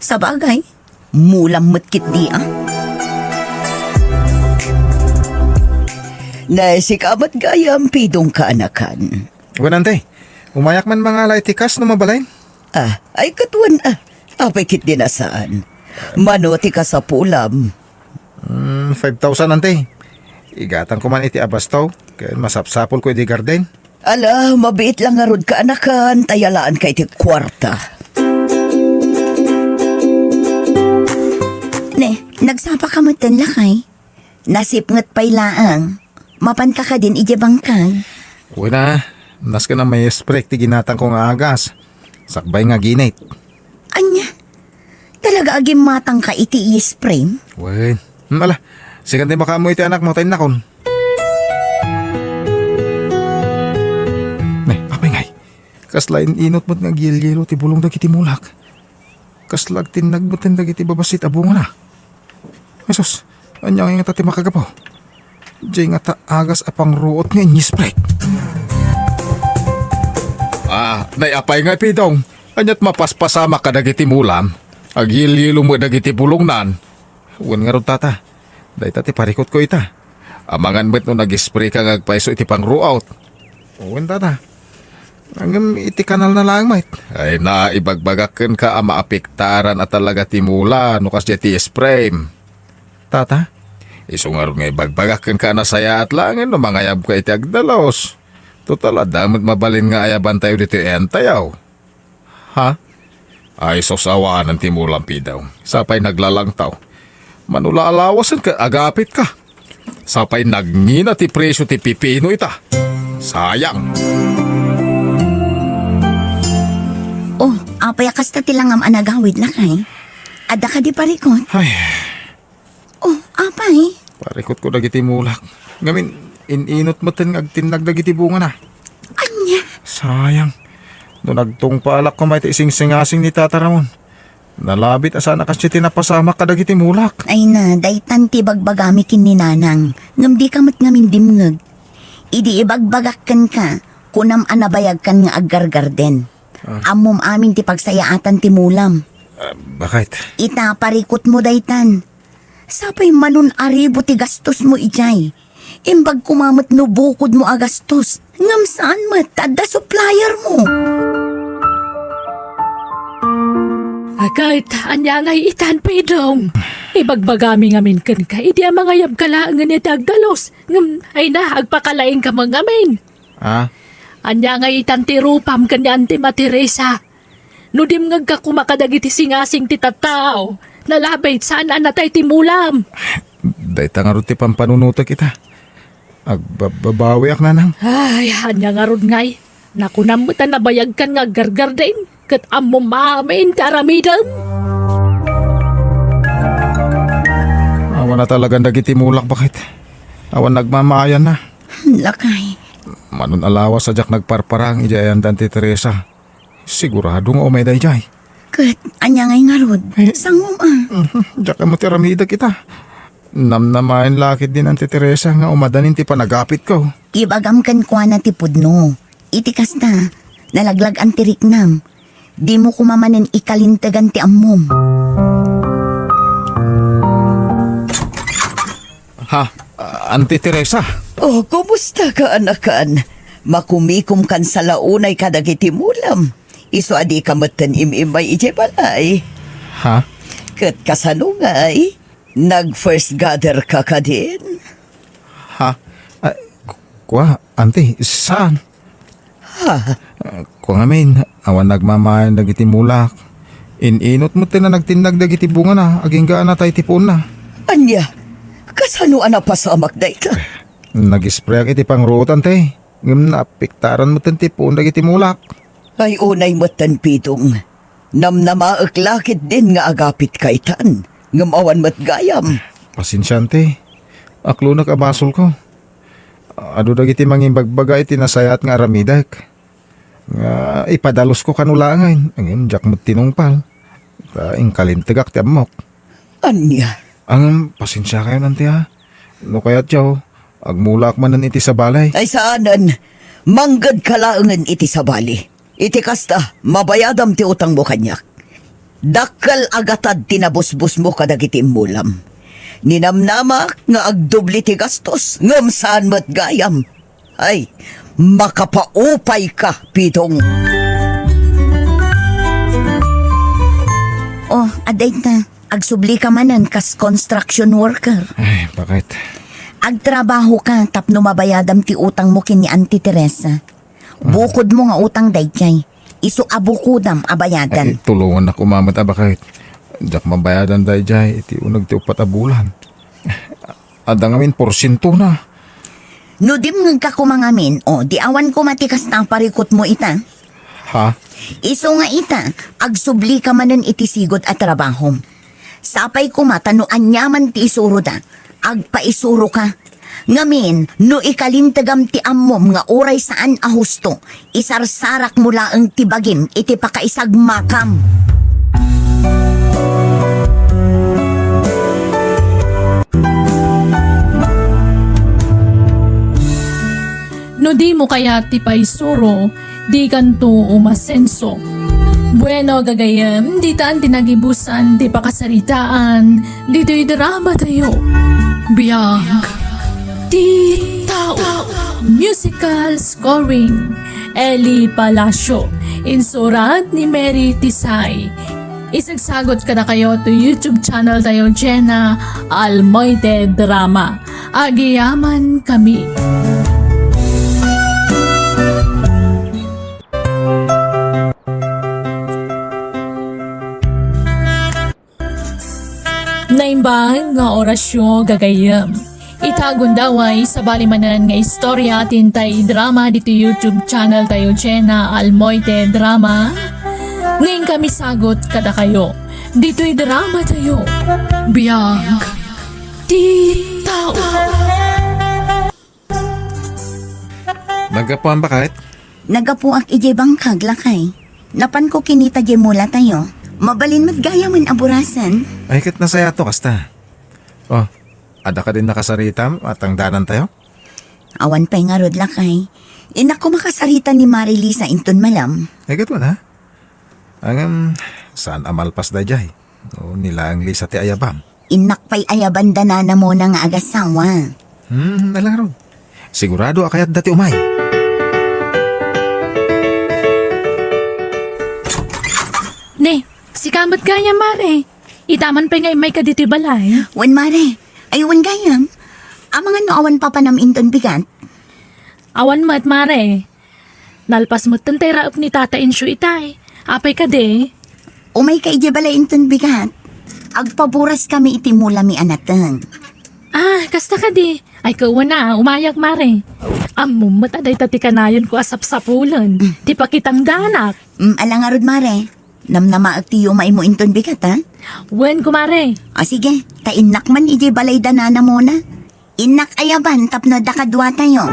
Sabagay, mulam met ketdi, ah. Naisika met gayam, Pidong, kaanakan. Wen, ante, umayak man mangala iti kas no mabalin. Ah, ay, ket wen, ah. Apay ketdi a saan? Mano ti kasapulam? Hmm, five thousand, ante. Igatangko man iti abasto, ken masapsapulko idi garden. Ala, mabiit la ngarud, kaanakan, ta yalaanka iti kuarta. Ne, nagsapaka metten, lakay? Nasipnget pay laeng. Mapanka kadin idiay bangkag? Wen a, nasken a maisprek ti ginatangko nga agas. Sakbay nga ginit. Ania? Talaga a gimmatangka iti i-spray? Wen. Hmm, ala, sikan ti makaammo iti anakmo, ta innakon. Ne, apay ngay? Kasla in-inot met nga agyelyelo ti bulong dagiti mulak. Kasla agtinnag metten dagiti babassit a bungana. Ay sus, ania ngay ngata ti makagapu? Diay ngata agas a pangruot nga inyisprek. Ah, nay, apay ngay, Pidong? Aniat mapaspasamak kadagiti mulam? Agyelyelo met dagiti bulongnan. Wen ngarud, tata. Dayta ti parikutko ita. Amangan met no nag-spray ka nga agpayso iti pangruot. Wen, tata. Ngem iti kanalna laeng met. Ay na, ibagbagak kenka a maapektaran a talaga ti mula no kasdiay ti spray. Tata, isu ngarud nga ibagbagak kenka a nasayaat laengen no mangayabka iti agdalus. Total, adda met mabalin nga ayabantayo ditoy entayo. Ha? Ay, sus, awanen ti mulam, Pidong. Sapay naglalangtaw. Mano la a lawasen ket agapitka. Sapay nagngina ti presio ti pipino ita. Sayang. Oh, apay a kasta ti langam a nagawid, lakay? Adda kadi parikut? Ay, Oh, apay? Parikutko dagiti mulak. Ngamin, in-inot metten nga agtinnag dagiti bungana. Ania? Sayang. No nagtungpalak koma iti singsingasing ni Tata Ramon, nalabit a saan a kasdiay ti napasamak kadagiti mulak. Ay na, daytan ti ibagbagami ken ni Nanang. Ngem dika met ngamin dimngeg. Idi ibagbagak kenka, kunam a nabayagkan nga aggargarden. Ah. Ammom amin ti pagsayaatan ti mulam. Ah, bakit? Ita, parikutmo daytan. Sapay manon a ribu ti gastosmo idiay. Imbag koma met no bukodmo a gastos. Ngem saan met ta adda suppliermo. Ket ania ngay itan, Pidong? Ibagbagami ngamin kenka idi a mangayabka laengen iti agdalus. Ngem, ay na, agpakalaingka met ngamin. Ah? Ania ngay itan ti rupam ken ni Auntie Materesa? No dimngegka koma kadagiti singasing ti tattao, nalabit saan a natay ti mulam. Dayta ngarud ti pampanunotek ita. Agbababawiak, Nanang. Ay, ania ngarud ngay? Nakunam met a nabayagkan nga aggargarden, ket ammom amin ti aramidem. Awan a talagan dagiti mulak, baket. Awan nagmamaayanna. Lakay. Manon a lawas a diak nagparparang idiay ayandan ti Teresa. Sigurado nga umay daydiay. Ket ania ngay ngarud? Eh, sangom a. Mhm, diak ammo ti aramidek ita. Namnamaen la ketdin Auntie Teresa nga umadanin ti panagapitko. Ibagam kenkuana ti pudno. Iti kasta, nalaglag-an ti riknam. Dimo koma manen ikalintegan ti ammom. Ha? Auntie Teresa? Oh, kumusta ka, anakan? Makumikomkan sa la unay kadagiti mulam. Isu a dika metten im-immay idiay balay. Ha? Ket kasano ngay? Nag-first gather ka kadin? Ha? Ah, ku-, kua, Auntie, saan? Ha? Ah, kua ngamin, awan nagmamaayan dagiti mulak. In-inot metten a nagtinnag dagiti bungana, agingga a natay ti puonna. Ania? Kasano a napasamak dayta? Nag-sprayak iti pangruotan, te. Ngem naapektaran metten ti puon dagiti mulak. Ay, unay metten, Pidong. Namnamaek la ketdin nga agapitka itan, ngem awan met gayam. Pasensia, Auntie. Aklonek a basolko. Adu dagiti mangimbagbaga iti nasayaat nga aramidek. Nga ipadalusko kano laengen, ngem diak met tinungpal. Ta inkalintegak ti ammok. Ania? Ang pasensiakayon, anti, a. No kayatyo, agmulaak manen iti sabali. Ay, saanen. Manggedka laengen iti sabali. Iti kasta, mabayadam ti utangmo kaniak. Dakkel a gatad ti nabusbosmo kadagiti immulam. Ninamnamak nga agdubli ti gastos, ngem saan met gayam. Ay, makapaupayka, Pidong. Oh, adda ita. Agsublika manen kas construction worker. Ay, bakit? Agtrabahoka tapno mabayadam ti utangmo ken ni Auntie Teresa. Bukodmo nga utang daydiay. Isu a bukodam a bayadan. Ay, tulongannak koma met a bakit. Diak mabayadan daydiay iti uneg ti uppat a bulan. Adda ngamin porsientona. No dimngegka koma ngamin, o, di awan koma ti kasta a parikutmo ita. Ha? Isu nga ita, agsublika manen iti sigud a trabahom. Sapay koma ta no aniaman ti isuroda, agpaisuroka. Ngamin, no ikalintegam ti ammom nga uray saan a husto, isarsarakmo laeng ti bagim iti pakaisagmakam. No dimo kayat ti paisuro, dikanto umasenso. Bueno, gagayyem, ditan ti nagibusan ti pakasaritaan ditoy dramatayo. Biag ti tao. Musical scoring, Eli Palacio. Insurat ni Mary Tisay. Isagsagot kadakayo to YouTube channel tayo, Jenna Almoite Drama. Agyamankami. Naimbag nga orasyo, gagayyem. Ita gundaway, sabali manen nga istorya ti intay drama ditoy YouTube channel tayo, Jenna Almoite Drama. Nga inkami sagot kadakayo ditoy drama tayo. Biag ti tao. Naggapuan ba, Kate? Naggapuak idiay bangkag, lakay. Napanko kinita diay mula tayo. Mabalin met gayamen a burasen. Ay, ket nasayaat no kasta. Oh, adda kadin nakasaritam a tangdanan tayo? Awan pay ngarud, lakay. Innak koma kasarita ni Mari Lisa inton malam. Ay, ket wala. Ngem, saan a malpas daydiay? No, ni laeng Lisa ti ayabam. Innak pay ayaban da Nana Mona nga agasawa. Hmm, ala ngarud. Sigurado a kayatda ti umay. Ne, sika met gayam, Mare. Ita man pay nga immayka ditoy balay. Wen, Mare. Ay, wen gayam. Amangan no awan papanam inton bigat? Awan met, Mare. Nalpas metten tay raep ni Tata Incio itay. Apay kadi? Umayka idiay balay inton bigat. Agpaburaskami iti mulami a nateng. Ah, kasta kadi? Ay, kawana, umayak, Mare. Ammom met a dayta ti kanayonko a sapsapulen. Mm. Ti pakitangdanak. Mm, ala ngarud, Mare. Namnamaek ti yumaymo inton bigat, ha? Wen, kumare. Ah, sige. Ta innak man idiay balay da Nana Mona. Innak ayaban tapno adda kaduatayo.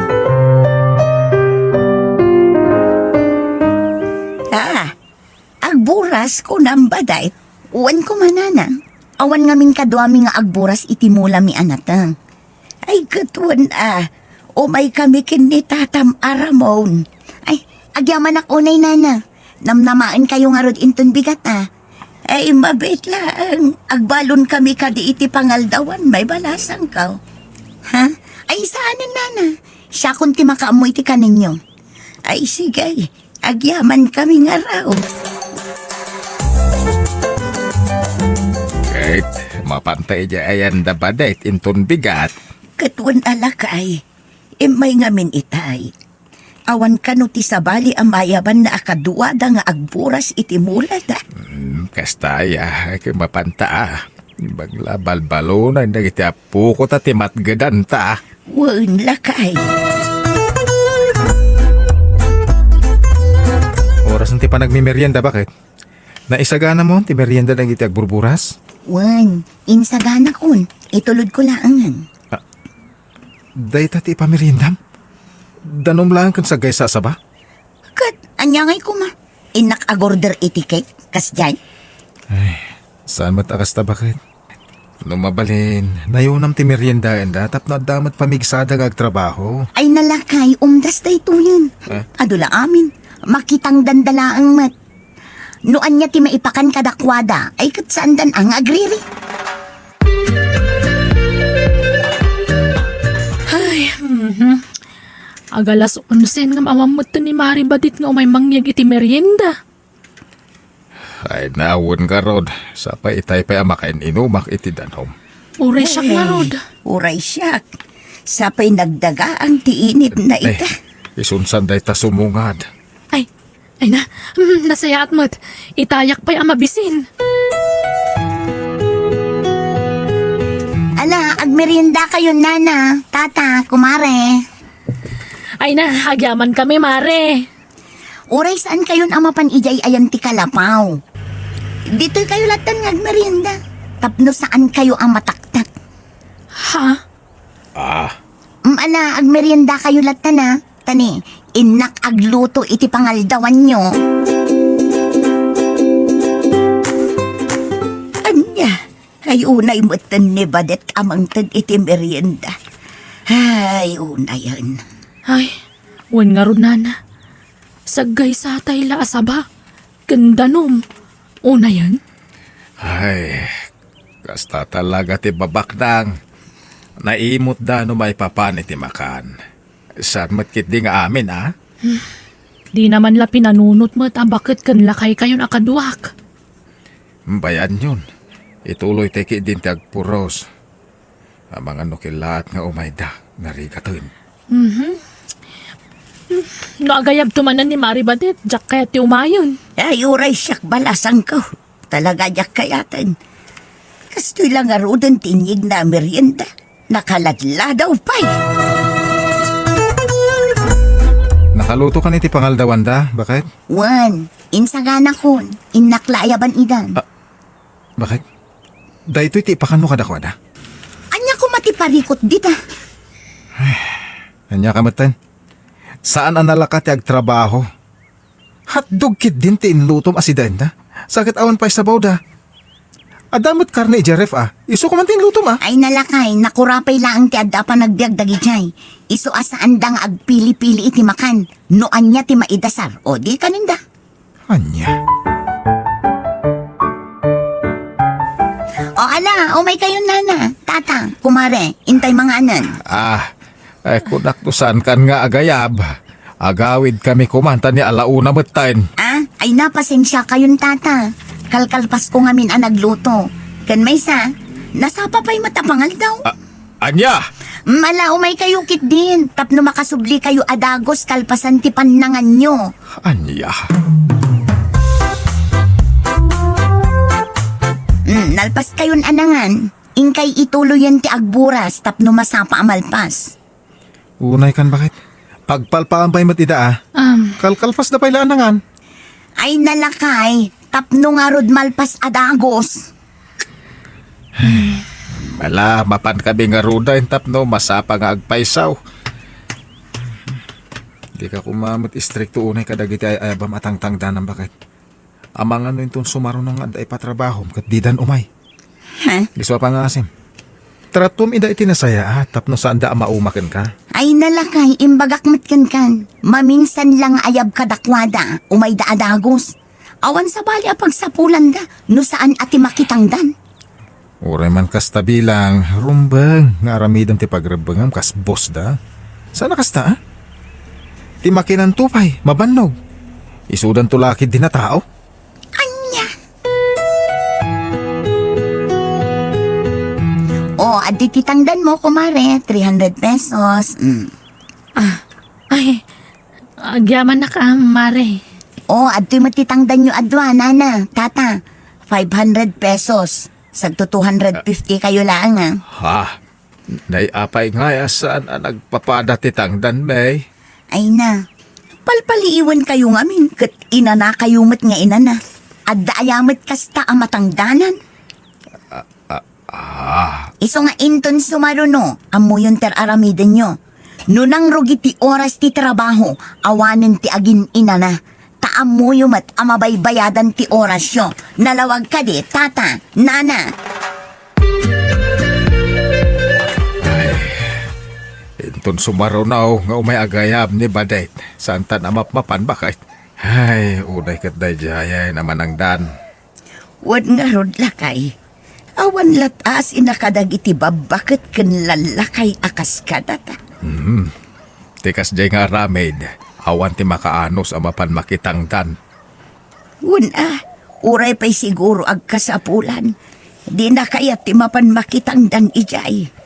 Ah, agburas, kunam, baday. Wen koma, Nana. Awan ngamin kaduami nga agburas iti mulami a nateng. Ay, ket wen a, umaykami ken ni Tatam a Ramon. Ay, agyamanak unay, Nana. Namnamaenkayo ngarud inton bigat a. Ay, mabiit laeng, agbalonkami kadi iti pangaldawan, maibalasangko. Ha? Ay, saanen, Nana. Siakon ti makaammo iti kanenyo. Ay, sige. Agyamankami ngarud. Ket, mapanta idiay ayan da baday inton bigat. Ket wen a, lakay, immay ngamin itay. Awan kano ti sabali a mayabanna a kaduada nga agburas iti mulada. Hmm, kasta aya, ket mapanta a. Bagla balbalona dagiti apoko ta ti matgedanta. Wen, lakay. Orasen ti panagmimerienda, baket? Naisagana mo ti merienda dagiti agburburas? Wen, insaganakon. Itulodko laengen. Ah, dayta ti ipameriendam? Danum laeng ken saggaysa a saba? Ket, ania ngay koma? Innak agorder iti cake, kasdiay? Ay, saan met a kasta, baket? No mabalin, nayonam ti meriendaenda tapno adda met pamigsada nga agtrabaho. Ay nalakay, umdas daytoyen. Eh? Adu la amin, makitangdanda laeng met. No ania ti maipakan kadakuada, ay ket saandan a nga agriri. Ay, mhm. Agalas onse ngem awan met ni Mari Badit nga umay mangyeg iti merienda. Ay, nawen ngarud, sapay itay pay a makain-inumak iti danum. Uray siak ngarud. Uray siak. Sapay nagdagaang ti init na ita. Isunsan dayta sumungad. Ay, ay na, mm, nasayaat met. Itayak pay a mabisin. Ala, agmerienda kayo, nana, tata, kumare. Ay na, agyaman kami, mare. Uray saan kayon a mapan idiay ayan ti kalapaw. Ditoy kayo latan nga agmerienda. Tapno saan kayo a mataktak. Ha? Ah. Mm, ala, agmerienda kayo latan a. Tani, innak agluto iti pangaldawanyo. Ania? Ay, unay metten ni Badet a mangted iti merienda. Ay, unayen. Ay, wen ngarud, nana. Saggaysatay la a saba ken danum. Unayen? Ay, kasta talaga ti babaknang. Naimutda no maipapan iti makan. Saan met ketdi nga amin, a? Dina man la pinanunot met a baket ken lakaykayon a kaduak. Bayanyon, ituloytay ketdin ti agpuros. Amangan no kellaat nga umayda, narigaten. Mhm. No agayabto manen ni Mari Badet, diak kayat ti umayen. Ay, uray siak balasangko. Talaga diak kayaten. Kastoy la ngaruden ti inyegna a merienda. Nakaladladaw pay. Nakaluto kan iti pangaldawanda, baket? Wen, insaganakon, innak la ayaban idan. Ah, baket? Daytoy ti ipakanmo kadakuada? Ania koma ti parikut dita? Ania ka metten? Saan a nalaka ti agtrabaho. Hotdog ketdin ti inlutom a sidaenda. Sa ket awan pay sabawda. Adda met karne idiay ref a. Isu koma ti inlutom a. Ay nalakay, nakurapay laeng ti adda a panagbiag dagidiay. Isu a saanda nga agpili-pili iti makan. No ania ti maidasar, o di kanenda. Ania? O ala, umay kayon nana, tata, kumare, intay manganen. Ah, ay, kunak no saankan nga agayab. Agawid kami koma ta ni ala una metten. Ah, ay na, pasensia kayon, tata. Kalkalpasko ngamin a nagluto. Ken maysa, nasapa pay met a pangaldaw. Ah, ania? Ala, umay kayo ketdin, tapno makasubli kayo a dagus kalpasan ti pannanganyo. Ania? Mm, nalpas kayon a nangan, inkay ituloyen ti agburas tapno masapa a malpas. Unay kan, baket? Pagpalpaan pay met ida, a. Am. Kalkalpasda pay la a nangan. Ay nalakay, tapno ngarud malpas a dagus. Ala, mapan kami ngaruden tapno masapa nga agpaysaw. Dika koma met istrikto unay kadagiti ay-ayabam a tangtangdanam, baket. Amangan no inton sumaruno nga adda ipatrabahom ket didan umay. Ha? Isu a pangasim. Tratom ida iti nasayaat tapno saanda a mauma kenka. Ay nalakay, imbagak met kenkan. Maminsan la nga ayab kadakuada, umayda a dagus. Awan sabali a pagsapulanda no saan a ti makitangdan. Uray man kasta bilang, rumbeng nga aramidem ti pagrebbengam kas bossda. Saan a kasta, a? Ti makinanto pay, mabannog. Isudanto la ketdin a tao. Ania? O, addi ti tangdanmo, kumare, three hundred pesos. Mm. Ah, ay, agyamanak a, mare. O, adtoy met ti tangdanyo a dua, nana, tata. Five hundred pesos. Sagto two hundred fifty kayo laeng, a. Ha? Nay apay ngay a saan a nagpapada ti tangdan, May? Ay na, palpaliiwen kayo ngamin ket inana kayo met nga inana. Adda aya met kasta a matangdanan? Ah, ah, ah. Isu nga inton sumaruno, ammoyon ti ar-aramidenyo. No nangrugi ti oras ti trabaho, awanen ti agin-inana. Ta ammoyo met a mabaybayadan ti orasyo. Nalawag kadi, tata, nana. Inton sumaruno nga umay agayab ni Badet, saantan a mapmapan, baket. Ay, unay ket daydiay a manangdan. Wen ngarud, lakay. Awan latta a sinakadagiti babbaket ken lallakay a kas kadata. Hmm. Ti kasdiay nga aramid, awan ti makaanus a mapan makitangdan. Wen a, uray pay siguro agkasapulan, dina kayat ti mapan makitangdan idiay.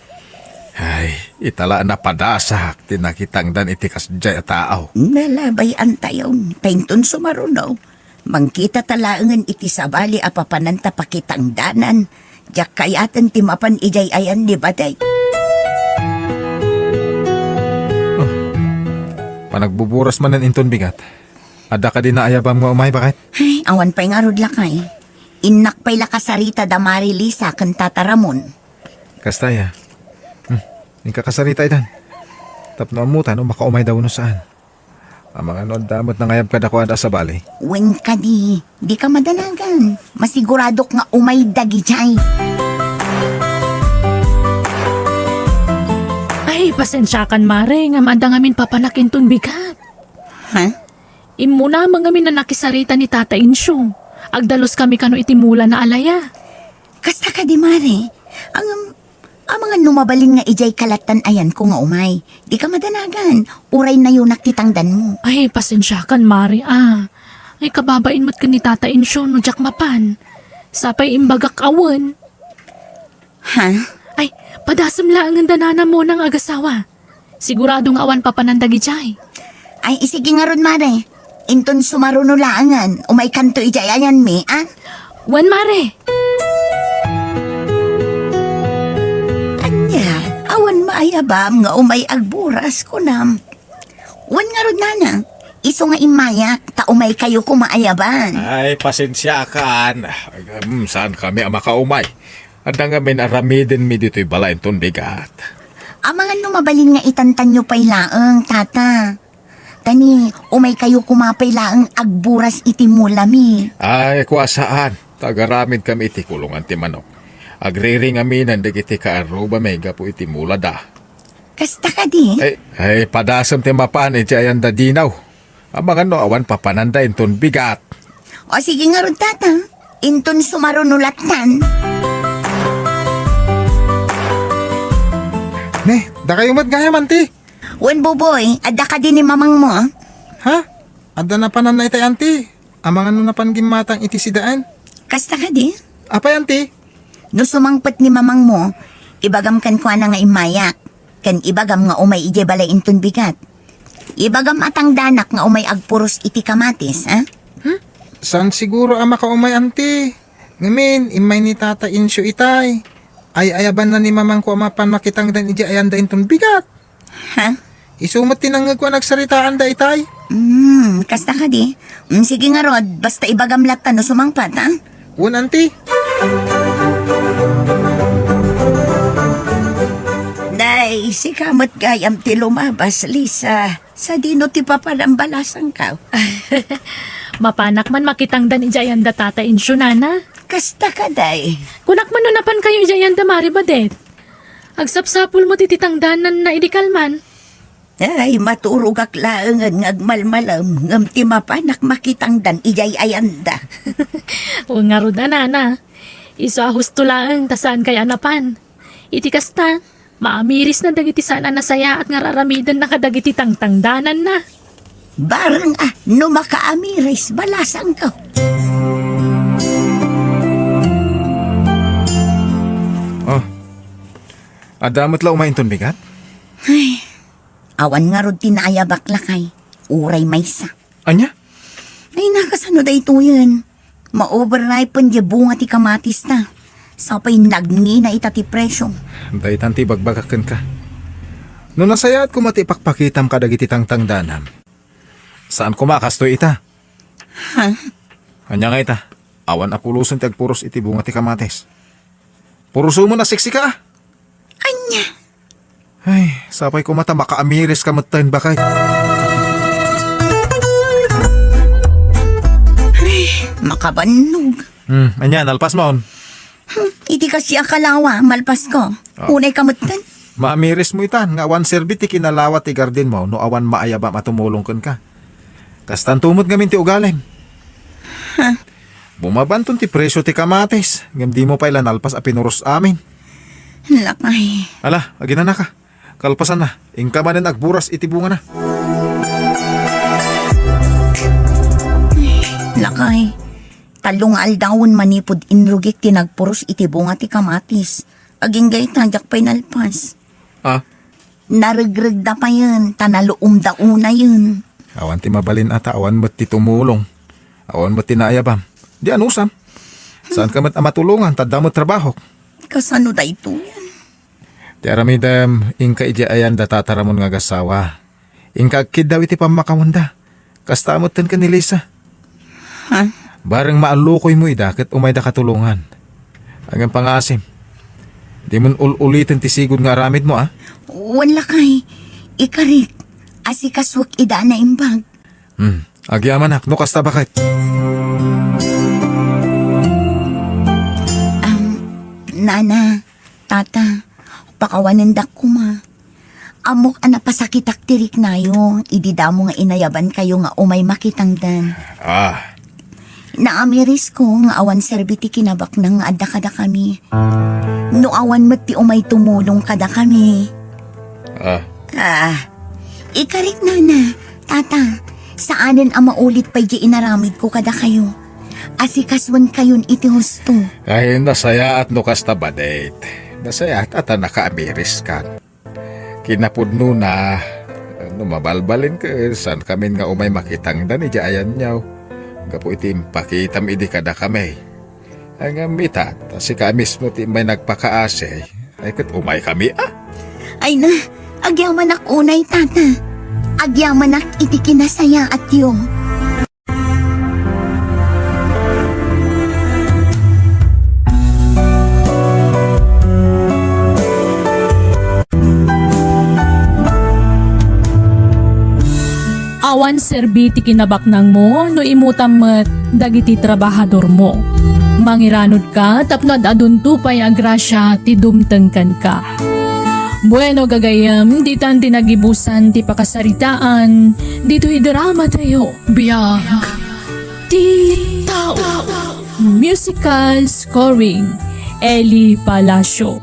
Ay, ita la a napadasak ti nakitangdan iti kasdiay a tao. Nalabayantayon, ta inton sumaruno, mangkitata laengen iti sabali a papananta pakitangdanan, diak kayaten ti mapan idiay ayan ni Badet. Oh, panagbuburas manen inton bigat. Adda kadi naayabam nga umay, baket? Ay, awan pay ngarud, lakay. Innak pay la kasarita da Mari Lisa ken Tata Ramon. Kasta aya. Hmm, inka kasarita itan. Tapno ammotan no makaumayda wenno saan. Amangan no adda met nangayab kadakuada a sabali. Wen kadi, dika madanagan. Masiguradok nga umay dagidiay. Ay, pasensiakan, Mare, ngem adda ngamin papanak inton bigat. Ha? Immuna met ngamin a nakisarita ni Tata Incio. Agdaluskami kano iti mulana a laya. Kasta kadi, Mare. Ngem, amangan no mabalin nga idiay kalattan ayanko nga umay. Dika madanagan. Uray nayunak ti tangdanmo. Ay, pasensiakan, Mare, a. Ay, kababain met ken ni Tata Incio no diak mapan. Sapay imbagak a wen. Ha? Ay, padasem laengen da Nana Mona nga agasawa. Sigurado nga awan papanan dagidiay. Ay, isigi ngarud, Mare. Inton sumaruno laengen, umaykanto idiay ayanmi, a? Wen, Mare. Ania, awan maayabam nga umay agburas, kunam? Wen ngarud, Nana. Isu nga immayak, ta umaykayo koma ayaban. Ay, pasensiakan. Agam, saankami a makaumay. Adda ngamin aramidenmi ditoy balay inton bigat. Amangan no mabalin nga itantanyo pay laeng, Tata. Ta ni, umaykayo koma pay laeng agburas iti mulami. Ay, kua saan. Ta agaramidkami iti kulongan ti manok. Agriringaminen dagiti kaarrubami gapu iti mulada. Kasta kadi? Ay, ay, padasem ti mapan iti ayanda dinaw. Amangan no awan papananda inton bigat. O sige ngarud, Tata. Inton sumaruno lattan. Ne, dakayo met gayam, Anti. Wen, Buboy, adda kadi ni mamangmo? Ha? Adda napananna itay, Anti? Amangan no napan gimmatang iti sidaen? Kasta kadi? Apay, Anti? No sumangpet ni mamangmo, ibagam kenkuana nga immayak, ken ibagam nga umay idiay balay inton bigat. Ibagam a tangdanak nga umay agpuros iti kamatis, a? Hmm? Saan siguro a makaumay, Anti? Ngamin, immay ni Tata Incio itay. Ay-ayabanna ni mamangko a mapan makitangdan idiay ayanda inton bigat. Ha? Isu met ti nangngegko a nagsaritaanda itay. Hmm, kasta kadi? Hmm, sige ngarud, basta ibagam latta no sumangpet, ha? Wen, Anti. Nay, sika met gayam ti lumabas, Lisa. Sadino ti papanam balasangko? Mapanak man makitangdan idiay ayanda Tata Incio, Nana. Kasta kadi? Kunak man no napankayo idiay ayanda Mari Badet. Agsapsapul met iti tangdananna idi kalman. Ay, maturogak laengen nga agmalmalem, ngem ti mapanak makitangdan idiay ayanda. Wen ngarud a, Nana. Isu a husto laeng ta saankayo a napan. Iti kasta, maamirisna dagiti saan a nasayaat nga ar-aramidenna kadagiti tangtangdananna. Bareng a, no makaamiris, balasangko. Oh. Adda met la umay inton bigat? Ay, awan ngarud ti naayabak, lakay. Uray maysa. Ania? Ay, nakasano daytoyen? Ma-overripen diay bunga ti kamatista. Sapay nagngina ita ti presio. Daytan ti ibagbagak kenka. No nasayaat koma ti ipakpakitam kadagiti tangtangdanam, saan koma a kastoy ita. Ha? Ania nga ita? Awan a pulosen ti agpuros iti bunga ti kamatis. Puroso mo na, siksika, a. Ania? Ay, sapay koma ta makaamiris ka metten, baket. Ay, makabannog. Hmm, ania, nalpas mo? Hmm, iti kasi a kalawa, malpas ko. Ah. Unay ka metten. Maamirismo itan nga awan serbi ti kinalawa ti gardinmo no awan maayabam a tumulong kenka. Kastanto met ngamin ti ugalim. Ha? Bumabanton ti presio ti kamatis, ngem dimo pay la nalpas a pinuros amin. Lakay. Ala, aginanaka. Kalpasanna, inka manen agburas iti bungana. Lakay, tallo nga aldawen manipud inrugik ti nagpuros iti bunga ti kamatis. Agingga ita, diak pay nalpas. Ah? Naregregda payen, ta naluomda unayen. Awan ti mabalin a ta awan met ti tumulong. Awan met ti naayabam. Di anusam. Saanka met a matulongan, ta adda met trabahok. Kasano daytoyen? Ti aramidem, inka idiay ayan da tataramon nga agasawa. Inka agkiddaw iti pammakawenda. Kasta met ken ni Lisa. Ha? Bareng maallukoymo ida ket umayda katulongan. Ngem pangaasim, dimon ul-uliten ti sigud nga aramidmo, a? Wen, lakay. Ikarik, asikasuek ida a naimbag. Hmm. Agyamanak, no kasta baket. Am, nana, tata, pakawanendak koma. Ammok a napasakitak ti riknayo, idi damo nga inayabankayo nga umay makitangdan. Ah. Naamirisko nga awan serbi ti kinabaknang nga adda kadakami. No awan met ti umay tumulong kadakami. Ah. Ah. Ikarik, nana, tata, saanen a maulit pay di inaramidko kadakayo. Asikasuenkayon iti husto. Ay, nasayaat no kasta, Badet. Nasayaat a ta nakaamiriskan. Kinapudnona, no mabalbalinka, saankamin nga umay makitangdan idiay ayanyo. Gapu iti impakitam idi kadakami. Ay, ngem ita, ta sika mismo ti immay nagpakaasi, ay ket umaykami, a? Ay na, agyamanak unay, tata. Agyamanak iti kinasayaatyo. Awan serbi ti kinabaknangmo no imutam met dagiti trabahadormo. Mangiranudka tapno ad-adunto pay a grasia ti dumteng kenka. Bueno, gagayyem, ditan ti nagibusan ti pakasaritaan ditoy dramatayo. Biag ti tao. Musical scoring, Eli Palacio.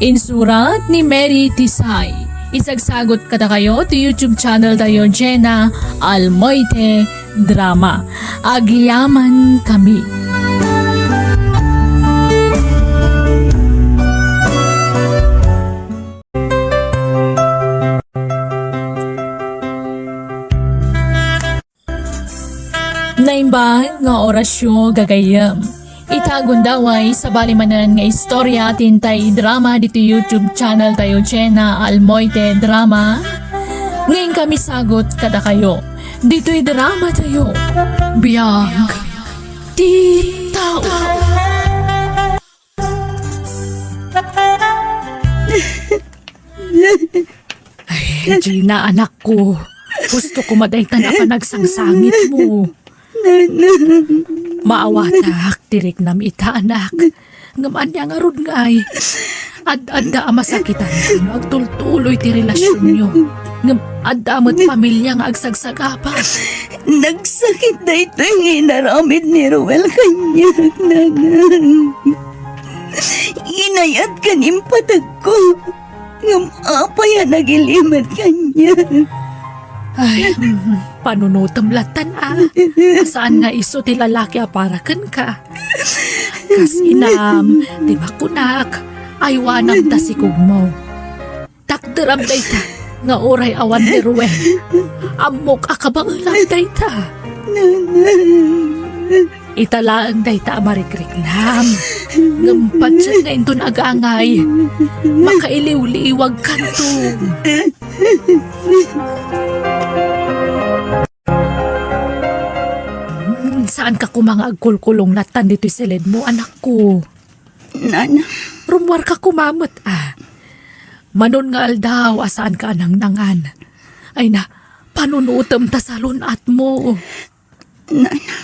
Insurat ni Mary Tisay. Isagsagot kadakayo ti YouTube channel tayo, Jenna Almoite Drama. Agyaman kami. Naimbag nga orasyo, gagayyem. Ita gundaway, sabali manen nga istorya ti intay drama ditoy YouTube channel tayo, Jenna Almoite Drama. Nga inkami sagot kadakayo ditoy drama tayo. Biag ti tao. Ay, Gina, anakko. Gusto ko madaytan a panagsangsangitmo. Maawatak ti riknam ita, anak. Ngem ania ngarud ngay? Ad-adda a masakitan no agtultuloy ti relasionyo. Ngem adda met pamilia nga agsagsaga pa. Nagsakit daytoy nga inaramid ni Ruel kaniak, nanang. Inayat ken impatagko. Ngem apay a nagilimed kaniak? Ay, mm, panunotem lattan a. Saan nga isu ti lalaki a para kenka? Kas inam, ti makunak, aywanam ta sikugmo. Takderam dayta, nga uray awan ni Ruel, ammok a kabaelam dayta. Ita laeng dayta a marikriknam. Ngem patien nga inton agangay, makailiwliwagkanto. Hmm, saanka koma nga agkulkulong lattan ditoy siledmo, anakko. Nana. Rummuarka koma met, a. Manon nga aldaw a saanka a nangnangan. Ay na, panunotem ta salun-atmo. Nana.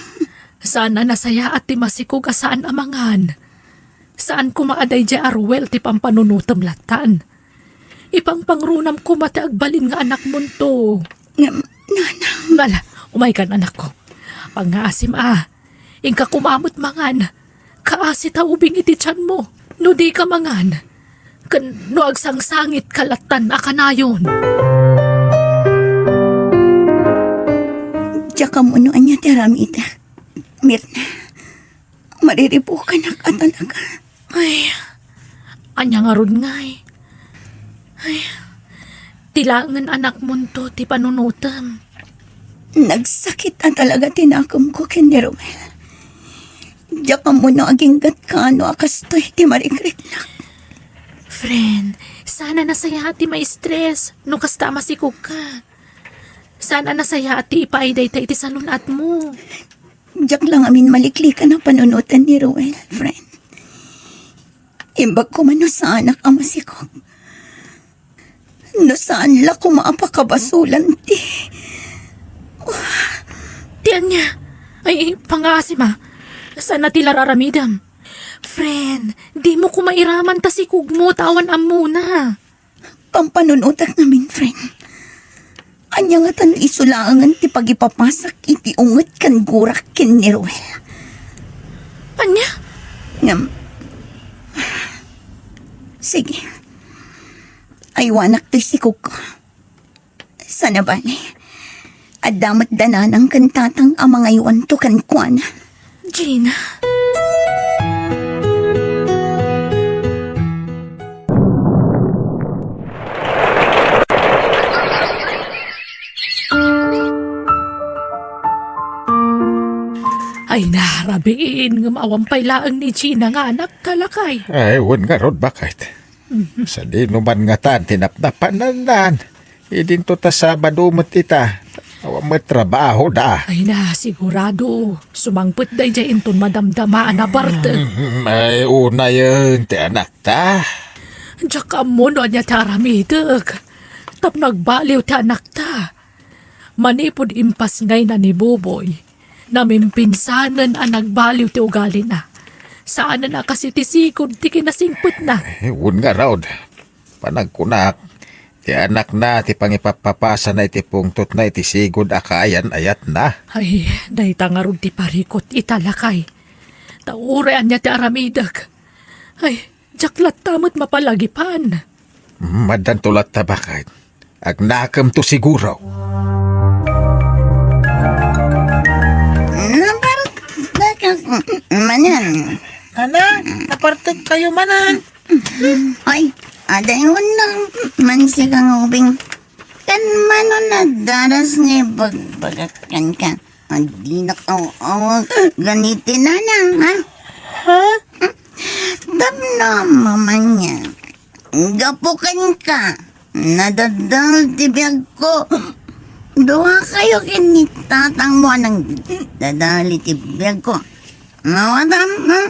Saan a nasayaat ti masikog a saan a mangan. Saan koma a daydiay a Ruel ti pampanunotem lattan. Ipangpangrunam koma ti agbalin nga anakmonto. Ngem, nanang. Ala, umaykan, anakko. Pangngaasim a. Inka koma met mangan. Kaasi ta ubing iti tianmo. No dika mangan, ken no agsangsangitka lattan a kanayon. Diak ammo no ania ti aramidek, Mirna. Mariribukanak a talaga. Ay, ania ngarud ngay? Ay, ti laengen anakmonto ti panunotem. Nagsakit a talaga ti nakemko ken ni Romel. Diak ammo no aginggatka no a kastoy ti marikriknak. Friend, saan a nasayaat ti ma-stress no kasta a masikogka. Saan a nasayaat ti ipaay dayta iti salun-atmo. Diak la ngamin maliklikan a panunoten ni Roel, friend. Imbag koma no saanak a masikog. No saan la koma a pakabasolan ti Ti ania? Ay, pangngaasim a. Saan a ti la aramidem? Friend, dimo koma iraman ta sikogmo ta awan ammona. Pampanunotek ngamin, friend. Ania ngata no isu laengen ti pagipapasak iti unget ken gurak ken ni Roel? Ania? Ngem, sige. Aywanak toy sikogko. Saan a bale, adda met da nanang ken tatang a mangaywanto kenkuana. Gina. Ay, narabiin, ngem awan pay laeng ni Gina nga anakta, lakay. Ay, wen ngarud, baket. Sadino man ngatan ti napnapanandan? Idinto ta Sabado met ita. Awan met trabahoda. Ay na, sigurado. Sumangpet daydiay inton madamdama a nabartek. Mm, ay, unayen ti anakta. Diak ammo no ania ti aramidek. Tapno agbaliw ti anakta. Manipud impasngayna ni Buboy, namimpinsanen a nagbaliw ti ugalina. Saanen a kas iti sigud ti kinasingpetna. Eh, wen ngarud, panagkunak, ti anakna ti pangipappapasana iti pungtotna iti sigud a kaayan-ayatna. Ay, dayta ngarud ti parikut ita, lakay. Ta uray ania ti aramidek. Ay, diak latta met mapalagipan. Maddanto latta, baket. Agnakemto siguro. Napartek manen. Ana, napartek kayo manen. Ay, adayonnak man sika nga ubing. Kan mano nadaras nga ibagbagak kenka? Dinak aw-awag ganiti nanang, ha? Ha? Tapno mamanya. Gapu kenka, nadadal ti biagko. Duakayo ken ni tatangmo a nangdadal iti biagko. Mawatam, ha?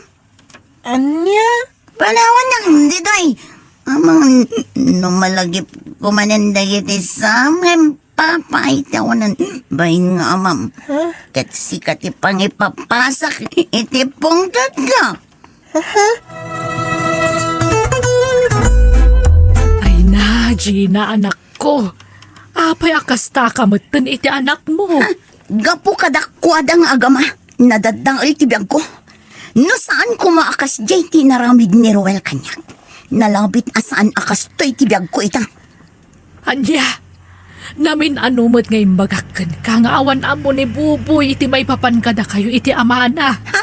Ania? Panawannak ditoy. Amang no malagipko manen dagiti sam ngem papa iti awanan bain nga amam. Ha? Ket sika ti pangipapasak iti pungtotko. Ay na, Gina, anakko. Apay a kasta ka metten iti anakmo? Ha? Gapu kadakuada nga agama, nadadal ti biagko. No saan koma a kasdiay ti inaramid ni Roel kaniak, nalabit a saan a kastoy ti biagko ita. Ania? Namin-ano met nga imbagak kenka nga awan ammo ni Buboy iti maipapan kadakayo iti amana. Ha?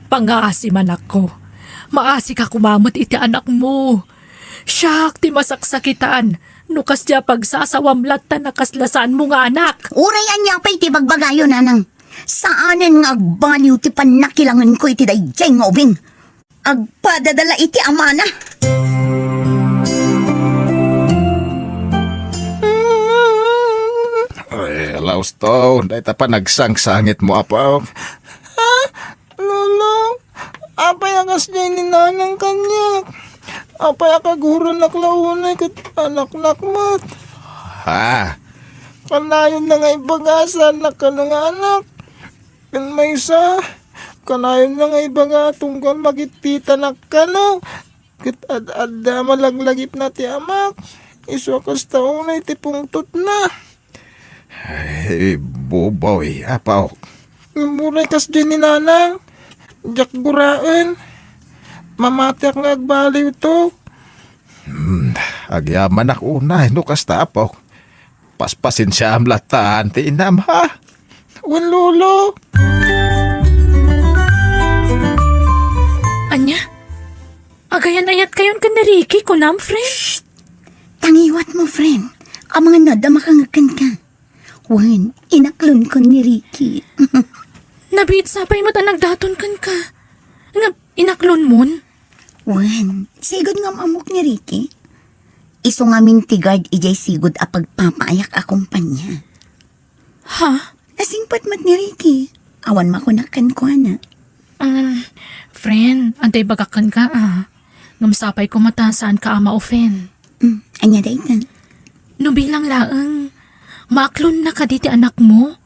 Pangngaasim, anakko. Maasika koma met iti anakmo. Siak ti masaksakitan no kasdiay a pagsasawam latta na kasla saanmo nga anak. Uray ania pay ti bagbagayo, nanang. Saanen nga agbaliw ti pannakilangenko iti daydiay nga ubing. Agpadada la iti amana. Ay, alausto, dayta panagsangsangitmo, apo. Ha? Lolo, apay a kasdiay ni nanang kaniak? Apay a kaguronak la unay ket anaknak met? Ha? Kanayon na nga ibaga a saannak kano nga anak. Ken maysa, kanayon na nga ibaga a tunggal makititanak kano. Ket ad-adda malanglangipna ti amak. Isu a kasta unay ti pungtotna. Ay, buboy, apo. Uray kasdiay ni nanang. Diak guraen. Mamatiak nga agbaliwto. Hmm, agyamanak unay no kasta, apo. Paspasensiaam latta ti inam, ha? Wen, Lolo. Ania? Agayan-ayatkayon ken ni Ricky, kunam, friend? Shh! Tangiwatmo, friend. Amangan no adda makangeg kenka. Wen, inaklonko ni Ricky. Nabiit sa pay met a nagdaton kenka. Nga, inaklonmon? Wen, sigud nga am-ammok ni Ricky. Isu ngamin ti guard idiay sigud a pagpapaayak a kompania. Ha? Nasingpet met ni Ricky. Awan makunak kenkuana. Um, friend, adda ibagak kenka, ah. Ngem sapay koma ta saanka a ma-offend. Mm, ania dayta? No bilang laeng, maaklonna kadi ti anakmo?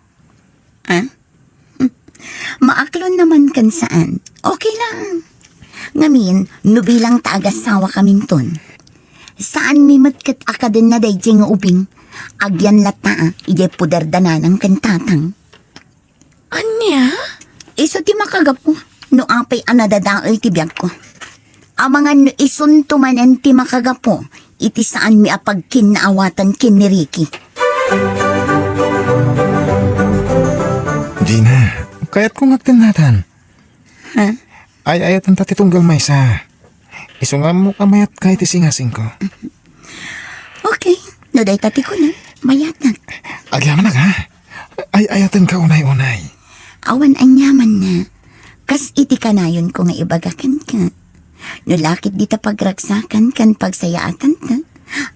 Ah? Hmm. Maaklon naman ken saan. Okay lang. Ngamin, no bilang ta agasawa kaminton. Saanmi met ket a kadenna daydiay nga ubing. Agyan latta, ah, idiay poder da nanang ken tatang. Ania? Isu ti makagapu no apay a nadadael ti biagko. Amangan no isunto manen ti makagapu iti saanmi a pagkinnaawatan ken ni Ricky. Gina, kayatko nga agtennatan. Ha? Ay-ayatenta ti tunggal maysa. Isu nga ammok a mayatka iti singasingko. Okay, no dayta ti kunam, mayatak. Agyamanak, ha? Ay-ayatenka unay-unay. Awan aniamanna. Kas iti kanayonko nga ibaga kenka. No la ket dita pagragsakan ken pagsayaatanta,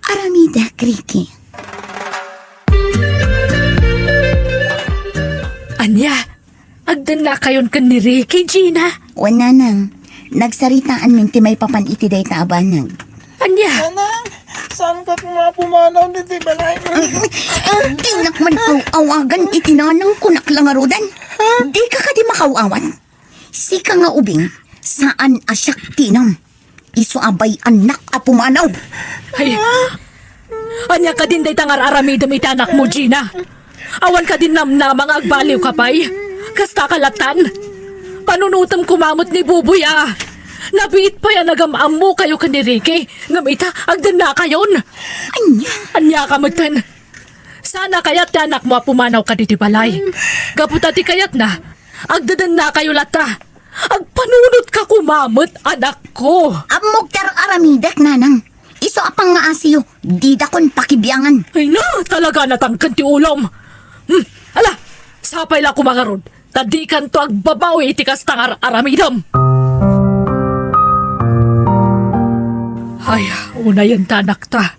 aramidek, Ricky. Ania? Agdennakayon ken ni Ricky, Gina? Wen, nanang. Nagsaritaanmin ti maipapan iti dayta a banag. Ania? Nanang, saanka nga pumanaw ditoy balay? Dinak man aw-awagan iti nanang, kunak la ngaruden. Dika kadi makaw-awat? Sika nga ubing, saan a siak ti inam. Isu a bay-annak a pumanaw. Ay, ania kadin dayta nga ar-aramidem iti anakmo, Gina? Awan kadin namnama nga agbaliwka pay? Kasta ka lattan? Panunotem koma met ni Buboy a nabiit pay a nagam-ammokayo ken ni Ricky, ngem ita, agdennakayon. Ania? Aniaka metten? Saan a kayat ti anakmo a pumanaw kaditoy balay. Gapu ta ti kayatna, agdedennakayo latta. Agpanunotka koma met, anakko. Ammok ti ar-aramidek, nanang. Isu a pangngaasiyo, didakon pakibiangan. Ay na, talaga natangken ti ulom. Hmm, ala, sapay la koma ngarud, ta dikanto agbabawi iti kasta nga ar-aramidem. Ay, unayen ta, anakta.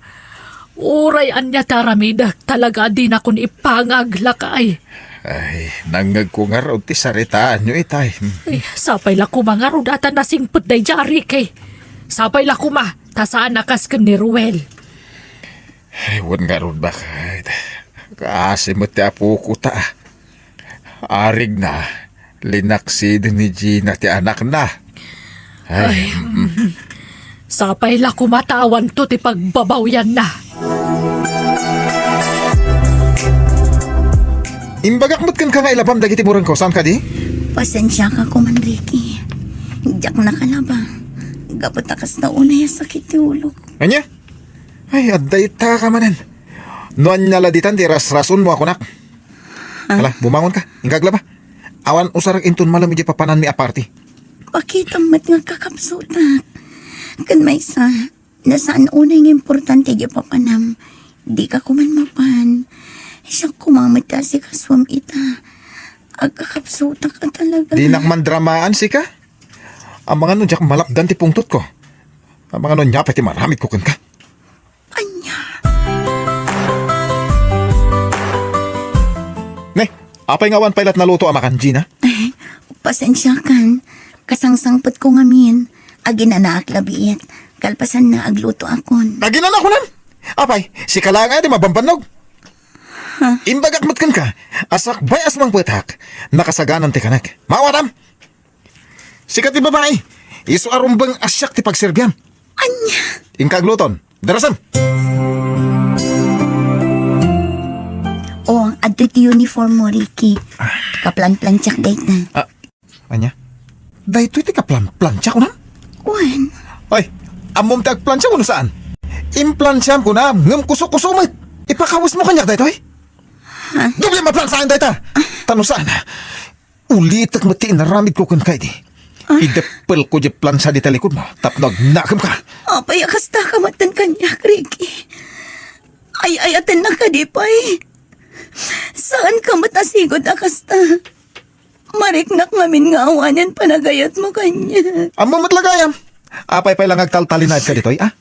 Uray ania ti aramidek, talaga a dinakon ipangag, lakay. Ay, nangngegko ngarud ti saritaanyo itay. Ay, sapay la koma ngarud a ta nasingpet daydiay a Ricky. Sapay la koma, ta saan a kas ken ni Ruel. Ay, wen ngarud, baket. Kaasi met ti apoko ta. Arigna, linaksiden ni Gina ti anakna. Ay, ay, mm. Sapay la koma ta awanto ti pagbabawianna. Imbagak met kenka nga ilabam dagiti burengko, saan kadi? Pasensiaka koman, Ricky. Diak nakalaba. Gapu ta kasta unay a sakit ti ulok. Ania? Ay, adda ita ka manen. No ania la ditan ti rasrasonmo a kunak. Ha? Ala, bumangonka. Inka aglaba. Awan usarek inton malem idiay papananmi a party. Pakitam met nga agkakapsutak. Ken maysa, no saan unay nga importante idiay papanam, dika koman mapan. Siak koma met ti asikasuem ita. Agkakapsutak a talaga. Dinak man dramaan, sika? Amangan no diak malapdan ti pungtotko. Amangan no ania pay ti maramidko kenka. Ania? Ne, apay nga awan pay lat naluto a makan, Gina? Eh, pasensiakan. Kasangsangpetko ngamin. Aginanaak labiit. Kalpasanna, aglutoakon. Aginanakunan? Apay, sika laeng aya ti mabambannog? Ha? Imbagak met kenka, a sakbay a sumangpetak, nakasaganan ti kanek. Maawatam? Sika ti babai, isu a rumbeng a siak ti pagserbiam. Ania? Inka agluton. Darasem! O, adtoy ti uniform mo, Ricky. Kaplan-plansiak dayta. Ah, ania? Daytoy ti kaplan-, plansia, kunam? Wen. Oy, ammom ti agplansia wenno saan? Implansiam, kunam, ngem kuso-kuso met. Ipakawes mo kaniak daytoy? Ha? Doble a plansiaen dayta! Ta no saan, ulitek met ti inaramidko kenka idi. Ah. Ideppelko diay plansia dita likudmo tapno agnakemka. Apay a kasta ka met kaniak, Ricky? Ay-ayatennak kadi pay? Saanka met a sigud a kasta. Mariknak ngamin nga awanen panagayatmo kaniak. Ammom met la gayam. Apay pay la nga agtaltalinaedka ditoy, a?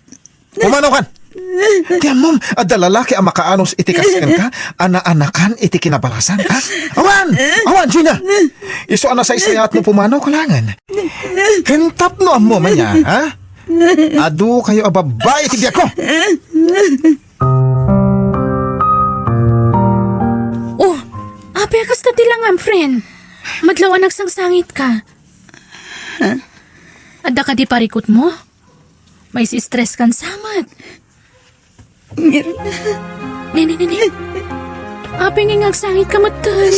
Pumanaw kan. Ti ammom, adda lalaki a makaanus iti kas kenka, a naanakan iti kinabalasan, ha? Awan! Awan, Gina! Isu a nasaysayaat no pumanaw ka laengen. Ken tapno ammom ania, ha? Adu kayo a babbai iti biagko! Oh, apay a kasta ti langam, friend? Madlaw a nagsangsangitka. Adda kadi parikutmo? Maisi-stress kan samat. Mirna. Nini, nini. Apay nga agsangitka metten?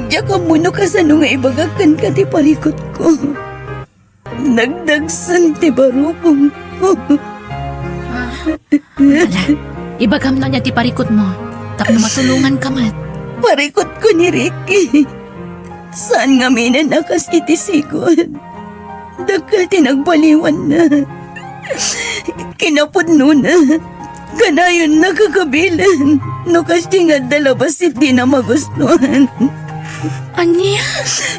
Diak ammo no kasano nga ibagak kenka ti parikutko. Nagdagsen ti barukongko. Ah, ala, ibagam no ania ti parikutmo, tapno matulonganka met. Parikutko ni Ricky. Saan ngaminen a kas iti sigud. Dakkel ti nagbaliwanna. Kinapudnona. Kanayon nakakabilen no kasdi nga adda labasit dina magustuan. Ania?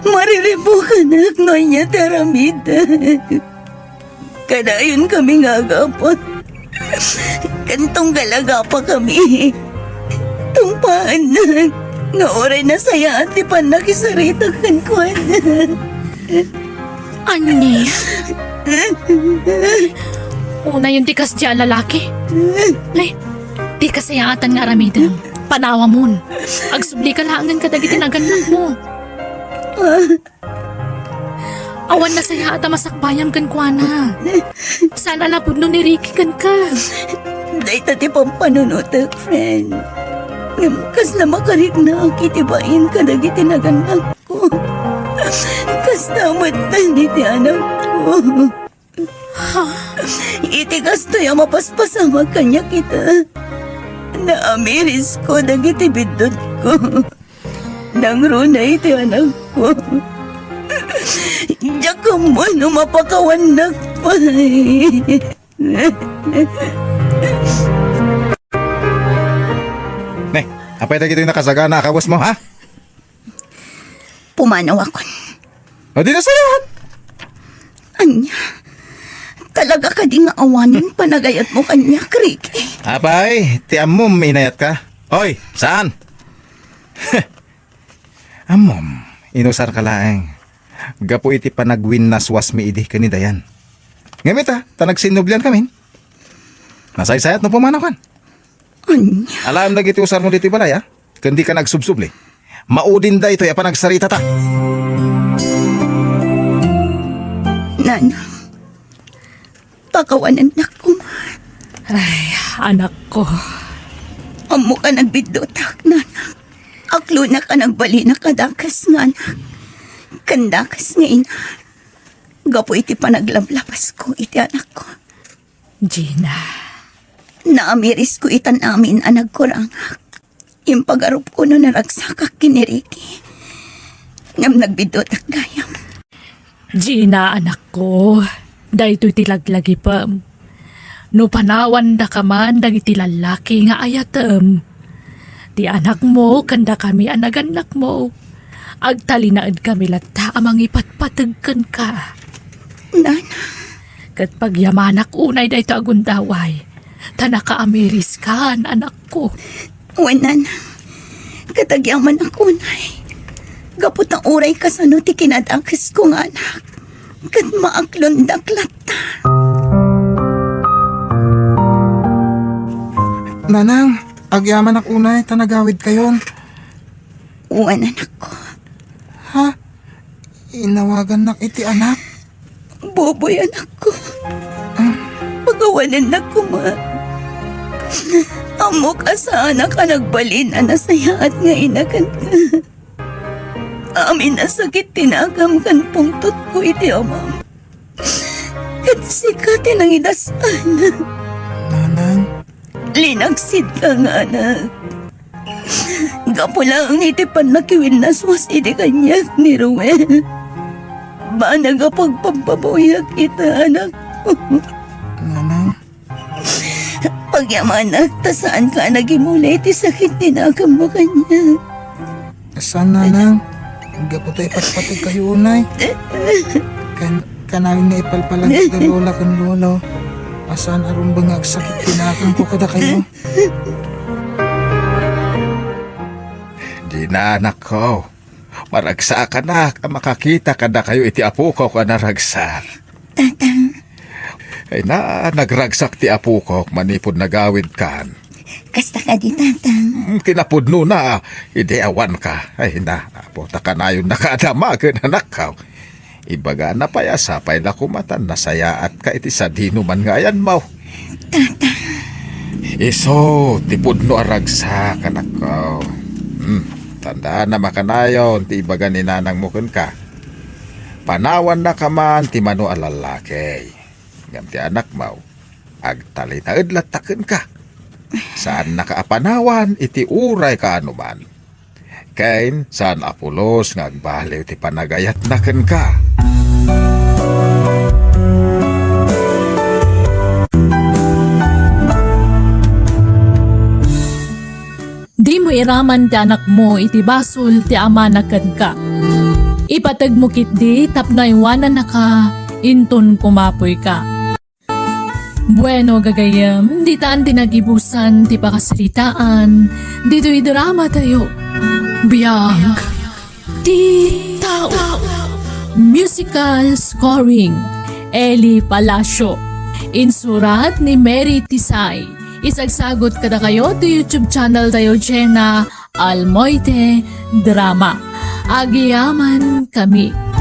Mariribukanak no ania ti aramidek. Kanayon kami nga agapa. Ken tunggal agapa kami, tungpaannak nga uray nasayaat ti pannakisarita kenkuana. Ania? Unayon ti kasdi a lalaki. Ay, ti kasayaatan nga aramidem. Panawamon. Agsubli ka laengen kadagiti nagannakmo. Awan nasayaat a masakbayam kenkuana. Saan a napudno ni Ricky kenka. Dayta ti pampanunotek, friend. Ngem kasla makariknak iti bain kadagiti nagannakko. Kasta met iti anakko. Ha? Iti kastoy a mapaspasamak kaniak ita, naamirisko dagiti biddutko. Nangruna iti anakko. Diak ammo no mapakawannak pay. Ne, apay dagitoy nakasagana a kawesmo, ha? Pumanawakon. O, di nasayaat. Ania? Talaga kadi nga awanen panagayatmo kaniak, Ricky? Apay, ti ammom, inayatka. Oy, saan? Ammom, inusarka laeng. Gapu iti panagwinnaswasmi idi ken ni Dayan. Ngem ita, ta nagsinnubliankamin. Nasaysayat no pumanaw kan. Ania? Alaem dagiti usarmo ditoy balay, a? Ken dika agsubsubli. Maudin daytoy a panagsaritata. Nanang, pakawanennak koma. Ay, anakko. Ammok a nagbiddutak, nanang. Aklonak a nagbalinak a dakes nga anak. Ken dakes nga ina. Gapu iti panaglablabasko iti anakko. Gina. Naamirisko itan amin a nagkurangak. Impagarupko no naragsakak ken ni Ricky. Ngem nagbiddutak gayam. Gina, anakko, daytoy ti laglagipem. No panawandaka man dagiti lallaki nga ayatem, ti anakmo ken dakami a nagannakmo, agtalinaedkami latta a mangipatpateg kenka. Nana. Ket pagyamanak unay daytoy a gundaway, ta nakaamiriskan, anakko. Wen, Nana. Ket agyamanak unay. Gapu ta uray kasano ti kinadakesko nga anak. Ket maaklondak latta. Nanang, agyamanak unay ta nagawidkayon. Wen, anakko. Ha? Inawagannak iti anak? Boboy, anakko. Ah. Kawanennak koma. Ammok a saanak a nagbalin a nasayaat nga ina kenka. Amin a sakit ti nakam ken pungtotko iti amam. Ket sika ti nangidas-an. Nanang. Linagsidka nga anak. Gapu laeng iti pannakiwinnaswas idi kaniak ni Ruel. Banag a pagpampabuyak ita, anakko. Nanang. Pagyamanak, ta saanka a nagimula iti sakit ti nakammo kaniak. Saan, Nanang? Gapu ta ipatpategkayo unay. Kan-, kanayon nga ipalpalangitda Lola ken Lolo. A saan a rumbeng nga agsakit ti nakamko kadakayo. Dina, anakko. Maragsakanak a makakita kadakayo iti apoko a naragsak. Tatang. Ay na, nagragsak ti apokok manipud nagawidkan. Kasta kadi, Tatang? Mm, kinapudnona, idi awanka. Ay na, apo, ta kanayonnaka a damagen, anakko. Ibagana pay a sapay la koma ta nasayaatka iti sadinoman nga ayanmo. Tatang. Isu ti pudno a ragsak, anakko. Hmm, tandaanam a kanayon ti ibaga ni nanangmo kenka. Panawannaka man ti mano a lallaki. Ngem ti anakmo, agtalinaed latta kenka. Saannaka a panawan iti uray kaanoman. Ken saan a pulos nga agbaliw ti panagayatna kenka. Dimo iraman ti anakmo iti basol ti amana kenka. Ipategmo ketdi tapno aywanannaka inton kumapuyka. Bueno, gagayyem, ditan ti nagibusan ti pakasaritaan ditoy dramatayo. Biag ti tao. Musical scoring, Eli Palacio. Insurat ni Mary Tisay. Isagsagut kadakayo ti YouTube channel tayo, Jenna Almoite Drama. Agyamankami.